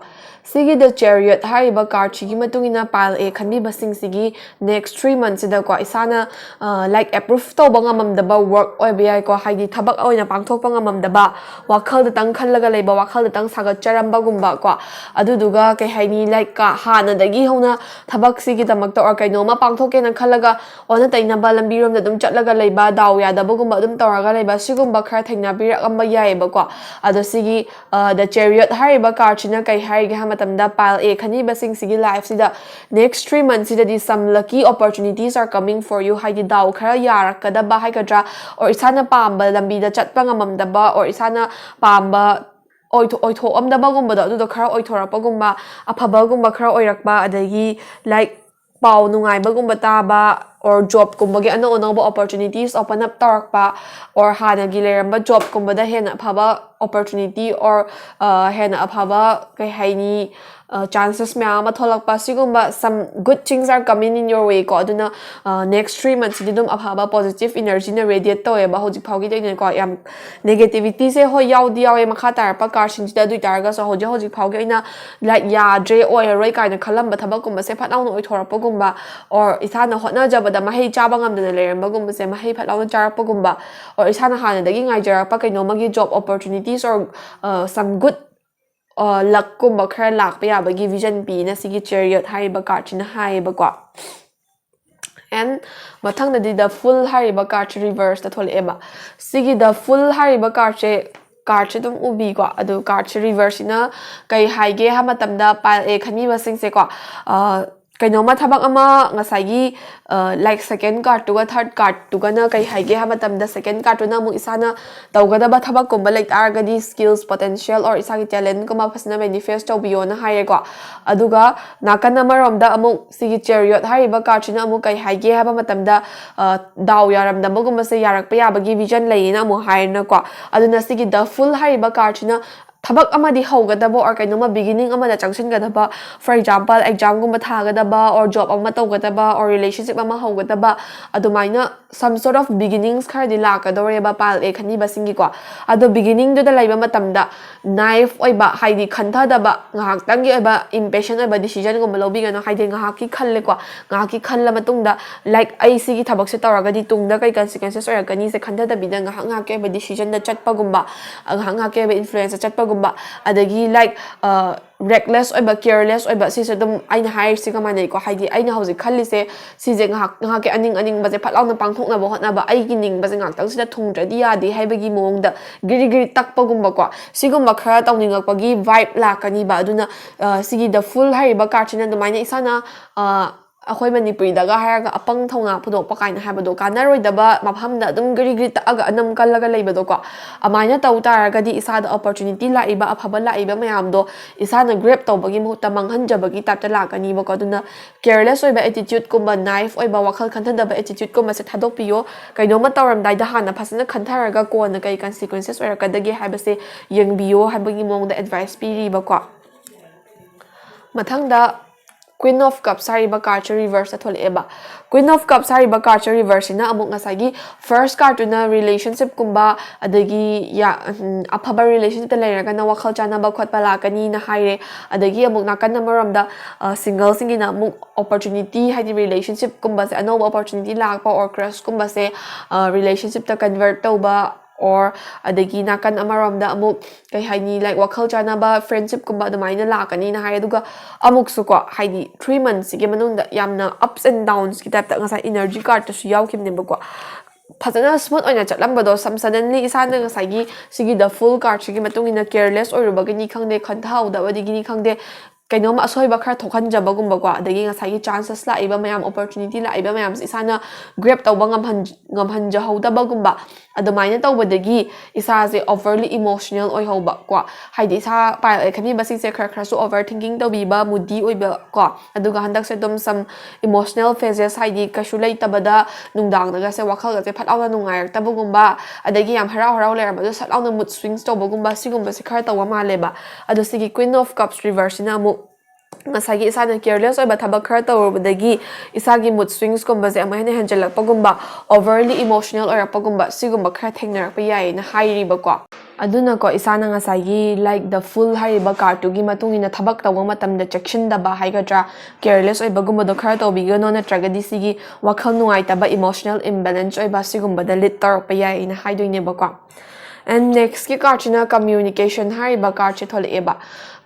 ꯁꯤꯒꯤ The Chariot ꯍꯥꯏꯔꯤꯕ card ꯁꯤꯒꯤ ꯃꯇꯨꯡ ꯏꯟꯅ pile A ꯈꯟꯕꯤꯕꯁꯤꯡꯁꯤꯒꯤ next three month ꯁꯤꯗꯀꯣ, ꯏꯁꯥꯅ, ꯑ, like, approve ꯇꯧꯕ ꯉꯝꯃꯝꯗꯕ work ꯑꯣꯏꯕ ꯌꯥꯏꯀꯣ, ꯍꯥꯏꯗꯤ ꯊꯕꯛ ꯑꯣꯏꯅ ꯄꯥꯡꯊꯣꯛꯄ ꯉꯝꯃꯝꯗꯕ, ꯋꯥꯈꯜꯗꯇꯪ ꯈꯜꯂꯒ ꯂꯩꯕ, ꯋꯥꯈꯜꯗꯇꯪ ꯁꯥꯒꯠꯆꯔꯝꯕꯒꯨꯝꯕ ꯀꯣ, ꯑꯗꯨꯗꯨꯒ ꯀꯩ ꯍꯥꯏꯅꯤ, like, ꯀ ꯍꯥꯟꯅꯗꯒꯤ ꯍꯧꯅ ꯊꯕꯛꯁꯤꯒꯤꯗꯃꯛꯇ or ꯀꯩꯅꯣꯝꯃ ꯄꯥꯡꯊꯣꯛꯀꯦꯅ ꯈꯜꯂꯒ ꯑꯣꯟꯅ ꯇꯩꯅꯕ ꯂꯝꯕꯤꯔꯣꯝꯗ ꯑꯗꯨꯝ ꯆꯠꯂꯒ ꯂꯩꯕ, ꯗꯥꯎ ꯌꯥꯗꯕꯒꯨꯝꯕ ꯑꯗꯨꯝ ꯇꯧꯔꯒ ꯂꯩꯕ, ꯁꯤꯒꯨꯝꯕ ꯈꯔ ꯊꯦꯡꯅꯕꯤꯔꯛꯑꯝꯕ ꯌꯥꯏꯑꯕꯀꯣ꯫ ꯑꯗꯣ ꯁꯤꯒꯤ, ꯑ, The Chariot ꯍꯥꯏꯔꯤꯕ card ꯁꯤꯅ ꯀꯩ ꯍꯥꯏꯒꯦ ꯍꯥꯏꯕ ꯃꯇꯝꯗ, pile A ꯈꯟꯕꯤꯕꯁꯤꯡꯁꯤꯒꯤ life ꯁꯤꯗ next three month ꯁꯤꯗꯗꯤ some lucky opportunities are coming for you, ꯍꯥꯏꯗꯤ ꯗꯥꯎ ꯈꯔ ꯌꯥꯔꯛꯀꯗꯕ ꯍꯥꯏꯒꯗ꯭ꯔꯥ, or ꯏꯁꯥꯅ ꯄꯥꯝꯕ ꯂꯝꯕꯤꯗ ꯆꯠꯄ ꯉꯝꯃꯝꯗꯕ, or ꯏꯁꯥꯅ ꯄꯥꯝꯕ ꯑꯣꯏꯊꯣꯛ-, ꯑꯣꯏꯊꯣꯛꯑꯝꯗꯕꯒꯨꯝꯕꯗꯣ, ꯑꯗꯨꯗꯣ ꯈꯔ ꯑꯣꯏꯊꯣꯔꯛꯄꯒꯨꯝꯕ, ꯑꯐꯕꯒꯨꯝꯕ ꯈꯔ ꯑꯣꯏꯔꯛꯄ, ꯑꯗꯒꯤ, like, ꯄꯥꯎ ꯅꯨꯡꯉꯥꯏꯕꯒꯨꯝꯕ ꯇꯥꯕ, or ꯖꯣꯕꯀꯨꯝꯕꯒꯤ ꯑꯅꯧ ꯑꯅꯧꯕ ꯑꯣꯄꯣꯔꯆꯨꯅꯤꯇꯤꯁ ꯑꯣꯄꯟ ꯑꯞ ꯇꯧꯔꯛꯄ, or ꯍꯥꯟꯅꯒꯤ ꯂꯩꯔꯝꯕ ꯖꯣꯕꯀꯨꯝꯕꯗ ꯍꯦꯟꯅ ꯑꯐꯕ ꯑꯣꯄꯣꯔꯆꯨꯅꯤꯇꯤ, or ꯍꯦꯟꯅ ꯑꯐꯕ, ꯀꯩ ꯍꯥꯏꯅꯤ, ꯆꯥꯟꯁꯦꯁ ꯃꯌꯥꯝ ꯑꯃ ꯊꯣꯛꯂꯛꯄ, ꯁꯤꯒꯨꯝꯕ some good things are coming in your way ꯀꯣ꯫ ꯑꯗꯨꯅ ꯅꯦꯛꯁ ꯊ꯭ꯔꯤ ꯃꯟꯊꯁꯤꯗꯤ ꯑꯗꯨꯝ ꯑꯐꯕ ꯄꯣꯖꯤꯇꯤꯚ ꯏꯅꯔꯖꯤꯅ ꯔꯦꯗꯤꯌꯦꯠ ꯇꯧꯋꯦꯕ ꯍꯧꯖꯤꯛ ꯐꯥꯎꯒꯤꯗꯤ ꯑꯩꯅꯀꯣ꯫ ꯌꯥꯝ ꯅꯦꯒꯦꯇꯤꯚꯤꯇꯤꯁꯦ ꯍꯣꯏ ꯌꯥꯎꯗꯤ ꯌꯥꯎꯋꯦ ꯃꯈꯥ ꯇꯥꯔꯛꯄ ꯀꯥꯔꯠꯁꯤꯡꯁꯤꯗ, ꯑꯗꯨ ꯑꯣꯏꯇꯥꯔꯒꯁꯨ ꯍꯧꯖꯤꯛ ꯍꯧꯖꯤꯛ ꯐꯥꯎꯒꯤ ꯑꯣꯏꯅ ꯂꯥꯏꯛ ꯌꯥꯗ꯭ꯔꯦ, ꯑꯣꯏꯔꯔꯣꯏ ꯀꯥꯏꯅ ꯈꯜꯂꯝꯕ ꯊꯕꯛꯀꯨꯝꯕꯁꯦ ꯐꯠ ꯂꯥꯎꯅ ꯑꯣꯏꯊꯣꯔꯛꯄꯒꯨꯝꯕ, or ꯏꯁꯥꯅ ꯍꯣꯠꯅꯖꯕꯗ ꯃꯍꯩ ꯆꯥꯕ ꯉꯝꯗꯅ ꯂꯩꯔꯝꯕꯒꯨꯝꯕꯁꯦ ꯃꯍꯩ ꯐꯠ ꯂꯥꯎꯅ ꯆꯥꯔꯛꯄꯒꯨꯝꯕ, or ꯏꯁꯥꯅ ꯍꯥꯟꯅꯗꯒꯤ ꯉꯥꯏꯖꯔꯛꯄ ꯀꯩꯅꯣꯝꯃꯒꯤ job opportunities or some good ꯂꯛꯀꯨꯝꯕ ꯈꯔ ꯂꯥꯛꯄ ꯌꯥꯕꯒꯤ ꯚꯤꯖꯟ ꯄꯤꯅ ꯁꯤꯒꯤ ꯆꯦꯔꯤꯌꯠ ꯍꯥꯏꯔꯤꯕ ꯀꯥꯔꯠꯁꯤꯅ ꯍꯥꯏꯌꯦꯕꯀꯣ꯫ ꯑꯦꯟ ꯃꯊꯪꯗꯗꯤ ꯗ ꯐꯨꯜ ꯍꯥꯏꯔꯤꯕ ꯀꯥꯔꯠꯁꯤ ꯔꯤꯚꯔꯁꯇ ꯊꯣꯛꯂꯛꯑꯦꯕ꯫ ꯁꯤꯒꯤ ꯗ ꯐꯨꯜ ꯍꯥꯏꯔꯤꯕ ꯀꯥꯔꯠꯁꯦ, ꯀꯥꯔꯠꯁꯦ ꯑꯗꯨꯝ ꯎꯕꯤꯀꯣ꯫ ꯑꯗꯨ ꯀꯥꯔꯠꯁꯦ ꯔꯤꯚꯔꯁꯁꯤꯅ ꯀꯩ ꯍꯥꯏꯒꯦ ꯍꯥꯏꯕ ꯃꯇꯝꯗ, ꯄꯥꯏꯜ ꯑꯦ ꯈꯟꯕꯤꯕꯁꯤꯡꯁꯦꯀꯣ, ꯀꯩꯅꯣꯝꯃ ꯊꯕꯛ ꯑꯃ ꯉꯁꯥꯏꯒꯤ ꯂꯥꯏꯛ ꯁꯦꯀꯦꯟ ꯀꯥꯔꯠꯇꯨꯒ ꯊꯥꯔꯠ ꯀꯥꯔꯠꯇꯨꯒꯅ ꯀꯩ ꯍꯥꯏꯒꯦ ꯍꯥꯏꯕ ꯃꯇꯝꯗ, ꯁꯦꯀꯦꯟ ꯀꯥꯔꯠꯇꯨꯅ ꯑꯃꯨꯛ ꯏꯁꯥꯅ ꯇꯧꯒꯗꯕ ꯊꯕꯛꯀꯨꯝꯕ ꯂꯩ ꯇꯥꯔꯒꯗꯤ ꯁ꯭ꯀꯤꯜꯁ, ꯄꯣꯇꯦꯟꯁꯤꯌꯦꯜ ꯑꯣꯔ ꯏꯁꯥꯒꯤ ꯇꯦꯂꯦꯟꯠꯀꯨꯝꯕ ꯐꯖꯅ ꯃꯦꯅꯤꯐꯦꯁ ꯇꯧꯕꯤꯌꯣꯅ ꯍꯥꯏꯔꯦꯀꯣ꯫ ꯑꯗꯨꯒ ꯅꯥꯀꯟ ꯑꯃꯔꯣꯝꯗ ꯑꯃꯨꯛ ꯁꯤꯒꯤ ꯆꯦꯔꯤꯌꯠ ꯍꯥꯏꯔꯤꯕ ꯀꯥꯔꯠꯁꯤꯅ ꯑꯃꯨꯛ ꯀꯩ ꯍꯥꯏꯒꯦ ꯍꯥꯏꯕ ꯃꯇꯝꯗ, ꯗꯥꯎ ꯌꯥꯔꯝꯗꯕꯒꯨꯝꯕꯁꯦ ꯌꯥꯔꯛꯄ ꯌꯥꯕꯒꯤ ꯚꯤꯖꯟ ꯂꯩꯌꯦꯅ ꯑꯃꯨꯛ ꯍꯥꯏꯔꯦꯅꯀꯣ꯫ ꯑꯗꯨꯅ ꯁꯤꯒꯤ ꯗ ꯐꯨꯜ ꯍꯥꯏꯔꯤꯕ ꯀꯥꯔꯠꯁꯤꯅ ꯊꯕꯛ ꯑꯃꯗꯤ ꯍꯧꯒꯗꯕ or ꯀꯩꯅꯣꯝꯃ ꯕꯤꯒꯤꯅꯤꯡ ꯑꯃꯗ ꯆꯪꯁꯤꯟꯒꯗꯕ, for example examꯒꯨꯝꯕ ꯊꯥꯒꯗꯕ or ꯖꯣꯕ ꯑꯃ ꯇꯧꯒꯗꯕ or relationship ꯑꯃ ꯍꯧꯒꯗꯕ, ꯑꯗꯨꯃꯥꯏꯅ some sort of beginnings ꯈꯔꯗꯤ ꯂꯥꯛꯀꯗꯧꯔꯦꯕ ꯄꯥꯏꯜ ꯑꯦ ꯈꯟꯕꯤꯕꯁꯤꯡꯒꯤꯀꯣ꯫ ꯑꯗꯣ ꯕꯤꯒꯤꯅꯤꯡꯗꯨꯗ ꯂꯩꯕ ꯃꯇꯝꯗ ꯅꯥꯏꯐ ꯑꯣꯏꯕ, ꯍꯥꯏꯗꯤ ꯈꯟꯊꯗꯕ, ꯉꯥꯏꯍꯥꯛꯇꯪꯒꯤ ꯑꯣꯏꯕ impatient ꯑꯣꯏꯕ ꯗꯤꯁꯤꯖꯟꯒꯨꯝꯕ ꯂꯧꯕꯤꯒꯅꯨ꯫ ꯍꯥꯏꯗꯤ ꯉꯥꯏꯍꯥꯛꯀꯤ ꯈꯜꯂꯦꯀꯣ, ꯉꯥꯏꯍꯥꯛꯀꯤ ꯈꯜꯂ ꯃꯇꯨꯡꯗ ꯂꯥꯏꯛ ꯑꯩ ꯁꯤꯒꯤ ꯊꯕꯛꯁꯦ ꯇꯧꯔꯒꯗꯤ ꯇꯨꯡꯗ ꯀꯩ ꯀꯟꯁꯤꯀ꯭ꯋꯦꯟꯁꯦꯁ ꯑꯣꯏꯔꯛꯀꯅꯤꯁꯦ ꯈꯟꯊꯗꯕꯤꯗ ꯉꯥꯏꯍꯥꯛ ꯉꯥꯏꯍꯥꯛꯀꯤ ꯑꯣꯏꯕ ꯗꯤꯁꯤꯖꯟꯗ ꯆꯠꯄꯒꯨꯝꯕ, ꯉꯥꯏꯍꯥꯛ ꯉꯥꯏꯍꯥꯛꯀꯤ ꯑꯣꯏꯕ ꯏꯟꯐ꯭ꯂꯨꯌꯦꯟꯁꯇ ꯆꯠꯄꯒꯨꯝꯕ, ꯑꯗꯒꯤ ꯂꯥꯏꯛ ꯔꯦꯛꯂꯦꯁ ꯑꯣꯏꯕ, ꯀꯤꯌꯔꯂꯦꯁ ꯑꯣꯏꯕ, ꯁꯤꯁꯦ ꯑꯗꯨꯝ ꯑꯩꯅ ꯍꯥꯏꯔꯤꯁꯤꯒ ꯃꯥꯟꯅꯩꯀꯣ꯫ ꯍꯥꯏꯗꯤ ꯑꯩꯅ ꯍꯧꯖꯤꯛ ꯈꯜꯂꯤꯁꯦ ꯁꯤꯁꯦ ꯉꯥꯏꯍꯥꯛ ꯉꯥꯏꯍꯥꯛꯀꯤ ꯑꯅꯤꯡ ꯑꯅꯤꯡꯕꯁꯦ ꯐꯠ ꯂꯥꯎꯅ ꯄꯥꯡꯊꯣꯛꯅꯕ ꯍꯣꯠꯅꯕ, ꯑꯩꯒꯤ ꯅꯤꯡꯕꯁꯦ ꯉꯥꯛꯇꯪꯁꯤꯗ ꯊꯨꯡꯗ꯭ꯔꯗꯤ ꯌꯥꯗꯦ ꯍꯥꯏꯕꯒꯤ ꯃꯑꯣꯡꯗ ꯒꯤꯔꯤ ꯒꯤꯔꯤ ꯇꯛꯄꯒꯨꯝꯕꯀꯣ, ꯁꯤꯒꯨꯝꯕ ꯈꯔ ꯇꯧꯅꯤꯡꯉꯛꯄꯒꯤ ꯚꯥꯏꯕ ꯂꯥꯛꯀꯅꯤꯕ꯫ ꯑꯗꯨꯅ ꯁꯤꯒꯤ ꯗ ꯐꯨꯜ ꯍꯥꯏꯔꯤꯕ ꯀꯥꯔꯠꯁꯤꯅ ꯑꯗꯨꯃꯥꯏꯅ ꯏꯁꯥꯅ ꯑꯩꯈꯣꯏ ꯃꯅꯤꯄꯨꯔꯤꯗꯒ ꯍꯥꯏꯔꯒ ꯑꯄꯪ ꯊꯧꯅꯥ ꯐꯨꯗꯣꯛꯄ ꯀꯥꯏꯅ ꯍꯥꯏꯕꯗꯣ, ꯀꯥꯟꯅꯔꯣꯏꯗꯕ ꯃꯐꯝꯗ ꯑꯗꯨꯝ ꯒ꯭ꯔꯤ ꯒ꯭ꯔꯤ ꯇꯛꯑꯒ ꯑꯅꯝ ꯀꯜꯂꯒ ꯂꯩꯕꯗꯣꯀꯣ꯫ ꯑꯗꯨꯃꯥꯏꯅ ꯇꯧ ꯇꯥꯔꯒꯗꯤ ꯏꯁꯥꯗ opportunity ꯂꯥꯛꯏꯕ, ꯑꯐꯕ ꯂꯥꯛꯏꯕ ꯃꯌꯥꯝꯗꯣ ꯏꯁꯥꯅ grab ꯇꯧꯕꯒꯤ ꯃꯍꯨꯠꯇ ꯃꯥꯡꯍꯟꯖꯕꯒꯤ type ꯇ ꯂꯥꯛꯀꯅꯤꯕꯀꯣ꯫ ꯑꯗꯨꯅ careless ꯑꯣꯏꯕ attitude ꯀꯨꯝꯕ, naive ꯑꯣꯏꯕ ꯋꯥꯈꯜ ꯈꯟꯊꯗꯕ attitude ꯀꯨꯝꯕꯁꯦ ꯊꯥꯗꯣꯛꯄꯤꯌꯣ꯫ ꯀꯩꯅꯣꯝꯃ ꯇꯧꯔꯝꯗꯥꯏꯗ ꯍꯥꯟꯅ ꯐꯖꯅ ꯈꯟꯊꯔꯒ ꯀꯣꯟꯅ ꯀꯩ consequences ꯑꯣꯏꯔꯛꯀꯗꯒꯦ ꯍꯥꯏꯕꯁꯦ ꯌꯦꯡꯕꯤꯌꯣ ꯍꯥꯏꯕꯒꯤ ꯃꯑꯣꯡꯗ advice ꯄꯤꯔꯤꯕꯀꯣ꯫ ꯃꯊꯪꯗ Queen of Cups ꯍꯥꯏꯔꯤꯕ card ꯁꯦ reverse ꯇ ꯊꯣꯛꯂꯛꯑꯦꯕ꯫ Queen of Cups ꯍꯥꯏꯔꯤꯕ card ꯁꯦ reverse ꯁꯤꯅ ꯑꯃꯨꯛ ꯉꯁꯥꯏꯒꯤ first card ꯇꯨꯅ relationship ꯀꯨꯝꯕ, ꯑꯗꯒꯤ ꯌꯥ-, ꯎꯝ, ꯑꯐꯕ relationship ꯇ ꯂꯩꯔꯒꯅ ꯋꯥꯈꯜ ꯆꯥꯟꯅꯕ ꯈꯣꯠꯄ ꯂꯥꯛꯀꯅꯤꯅ ꯍꯥꯏꯔꯦ꯫ ꯑꯗꯒꯤ ꯑꯃꯨꯛ ꯅꯥꯀꯟ ꯑꯃꯔꯣꯝꯗ, ꯑ, single ꯁꯤꯡꯒꯤꯅ ꯑꯃꯨꯛ opportunity, ꯍꯥꯏꯗꯤ relationship ꯀꯨꯝꯕꯁꯦ, ꯑꯅꯧꯕ opportunity ꯂꯥꯛꯄ or crush ꯀꯨꯝꯕꯁꯦ, ꯑ, relationship ꯇ convert ꯇꯧꯕ, or ꯑꯗꯒꯤ ꯅꯥꯀꯟ ꯑꯃꯔꯣꯝꯗ ꯑꯃꯨꯛ, ꯀꯩ ꯍꯥꯏꯅꯤ, like, ꯋꯥꯈꯜ ꯆꯥꯟꯅꯕ friendship ꯀꯨꯝꯕ ꯑꯗꯨꯃꯥꯏꯅ ꯂꯥꯛꯀꯅꯤꯅ ꯍꯥꯏ꯫ ꯑꯗꯨꯒ ꯑꯃꯨꯛꯁꯨꯀꯣ, ꯍꯥꯏꯗꯤ, three months ꯁꯤꯒꯤ ꯃꯅꯨꯡꯗ ꯌꯥꯝꯅ ups and downs ꯀꯤ type ꯇ, ꯉꯁꯥꯏ energy card ꯇꯁꯨ ꯌꯥꯎꯈꯤꯕꯅꯦꯕꯀꯣ, ꯐꯖꯅ smooth ꯑꯣꯏꯅ ꯆꯠꯂꯝꯕꯗꯣ, some suddenly ꯏꯁꯥꯅ ꯉꯁꯥꯏꯒꯤ ꯁꯤꯒꯤ The Fool card ꯁꯤꯒꯤ ꯃꯇꯨꯡ ꯏꯟꯅ careless ꯑꯣꯏꯔꯨꯕꯒꯤꯅꯤ ꯈꯪꯗꯦ, ꯈꯟꯊꯍꯧꯗꯕꯗꯒꯤꯅꯤ ꯈꯪꯗꯦ, ꯀꯩꯅꯣꯝ ꯑꯁꯣꯏꯕ ꯈꯔ ꯊꯣꯛꯍꯟꯖꯕꯒꯨꯝꯕꯀꯣ, ꯑꯗꯒꯤ ꯉꯁꯥꯏꯒꯤ chances ꯂꯥꯛꯏꯕ ꯃꯌꯥꯝ, opportunity ꯂꯥꯛꯏꯕ ꯃꯌꯥꯝꯁꯦ ꯏꯁꯥꯅ grab ꯇꯧꯕ ꯉꯝꯍꯟ-, ꯉꯝꯍꯟꯖꯍꯧꯗꯕꯒꯨꯝꯕ, ꯑꯗꯨꯃꯥꯏꯅ ꯇꯧꯕꯗꯒꯤ ꯏꯁꯥꯁꯦ overly emotional ꯑꯣꯏꯍꯧꯕ ꯀꯣ, ꯍꯥꯏꯗꯤ ꯏꯁꯥ ꯄꯥꯏꯜ ꯑꯦ ꯈꯟꯕꯤꯕꯁꯤꯡꯁꯦ ꯈꯔ ꯈꯔꯁꯨ over thinking ꯇꯧꯕꯤꯕ, moody ꯑꯣꯏꯕ ꯀꯣ, ꯑꯗꯨꯒ ꯍꯟꯗꯛꯁꯦ ꯑꯗꯨꯝ some emotional phases, ꯍꯥꯏꯗꯤ ꯀꯩꯁꯨ ꯂꯩꯇꯕꯗ ꯅꯨꯡꯗꯥꯡꯗꯒꯁꯦ ꯋꯥꯈꯜꯒꯁꯦ ꯐꯠ ꯂꯥꯎꯅ ꯅꯨꯡꯉꯥꯏꯔꯛꯇꯕꯒꯨꯝꯕ, ꯑꯗꯒꯤ ꯌꯥꯝ ꯍꯔꯥꯎ ꯍꯔꯥꯎ ꯂꯩꯔꯝꯕꯗꯣ ꯁꯠ ꯂꯥꯎꯅ mood swings ꯇꯧꯕꯒꯨꯝꯕ, ꯁꯤꯒꯨꯝꯕꯁꯦ ꯈꯔ ꯇꯧꯕ ꯃꯥꯜꯂꯦꯕ꯫ ꯑꯗꯣ ꯁꯤꯒꯤ Queen of Cups reverse ꯁꯤꯅ ꯑꯃꯨꯛ ꯉꯁꯥꯏꯒꯤ ꯏꯁꯥꯅ careless ꯑꯣꯏꯕ ꯊꯕꯛ ꯈꯔ ꯇꯧꯔꯨꯕꯗꯒꯤ ꯏꯁꯥꯒꯤ mood swings ꯀꯨꯝꯕꯁꯦ ꯑꯃꯨꯛ ꯍꯦꯟꯅ ꯍꯦꯟꯖꯜꯂꯛꯄꯒꯨꯝꯕ, overly emotional ꯑꯣꯏꯔꯛꯄꯒꯨꯝꯕ, ꯁꯤꯒꯨꯝꯕ ꯈꯔ ꯊꯦꯡꯅꯔꯛꯄ ꯌꯥꯏꯌꯦꯅ ꯍꯥꯏꯔꯤꯕꯀꯣ꯫ ꯑꯗꯨꯅꯀꯣ, ꯏꯁꯥꯅ ꯉꯁꯥꯏꯒꯤ, like, The Fool ꯍꯥꯏꯔꯤꯕ card ꯇꯨꯒꯤ ꯃꯇꯨꯡ ꯏꯟꯅ ꯊꯕꯛ ꯇꯧꯕ ꯃꯇꯝꯗ ꯆꯦꯛꯁꯤꯟꯗꯕ ꯍꯥꯏꯒꯗ꯭ꯔꯥ, careless ꯑꯣꯏꯕꯒꯨꯝꯕꯗꯣ ꯈꯔ ꯇꯧꯕꯤꯒꯅꯣ, ꯅꯠꯇ꯭ꯔꯒꯗꯤ ꯁꯤꯒꯤ ꯋꯥꯈꯜ ꯅꯨꯡꯉꯥꯏꯇꯕ, emotional imbalance ꯑꯣꯏꯕ, ꯁꯤꯒꯨꯝꯕꯗ lead ꯇꯧꯔꯛꯄ ꯌꯥꯏꯌꯦꯅ ꯍꯥꯏꯗꯣꯏꯅꯦꯕꯀꯣ꯫ And next ꯀꯤ card ꯁꯤꯅ Communication ꯍꯥꯏꯔꯤꯕ card ꯁꯦ ꯊꯣꯛꯂꯛꯑꯦꯕ꯫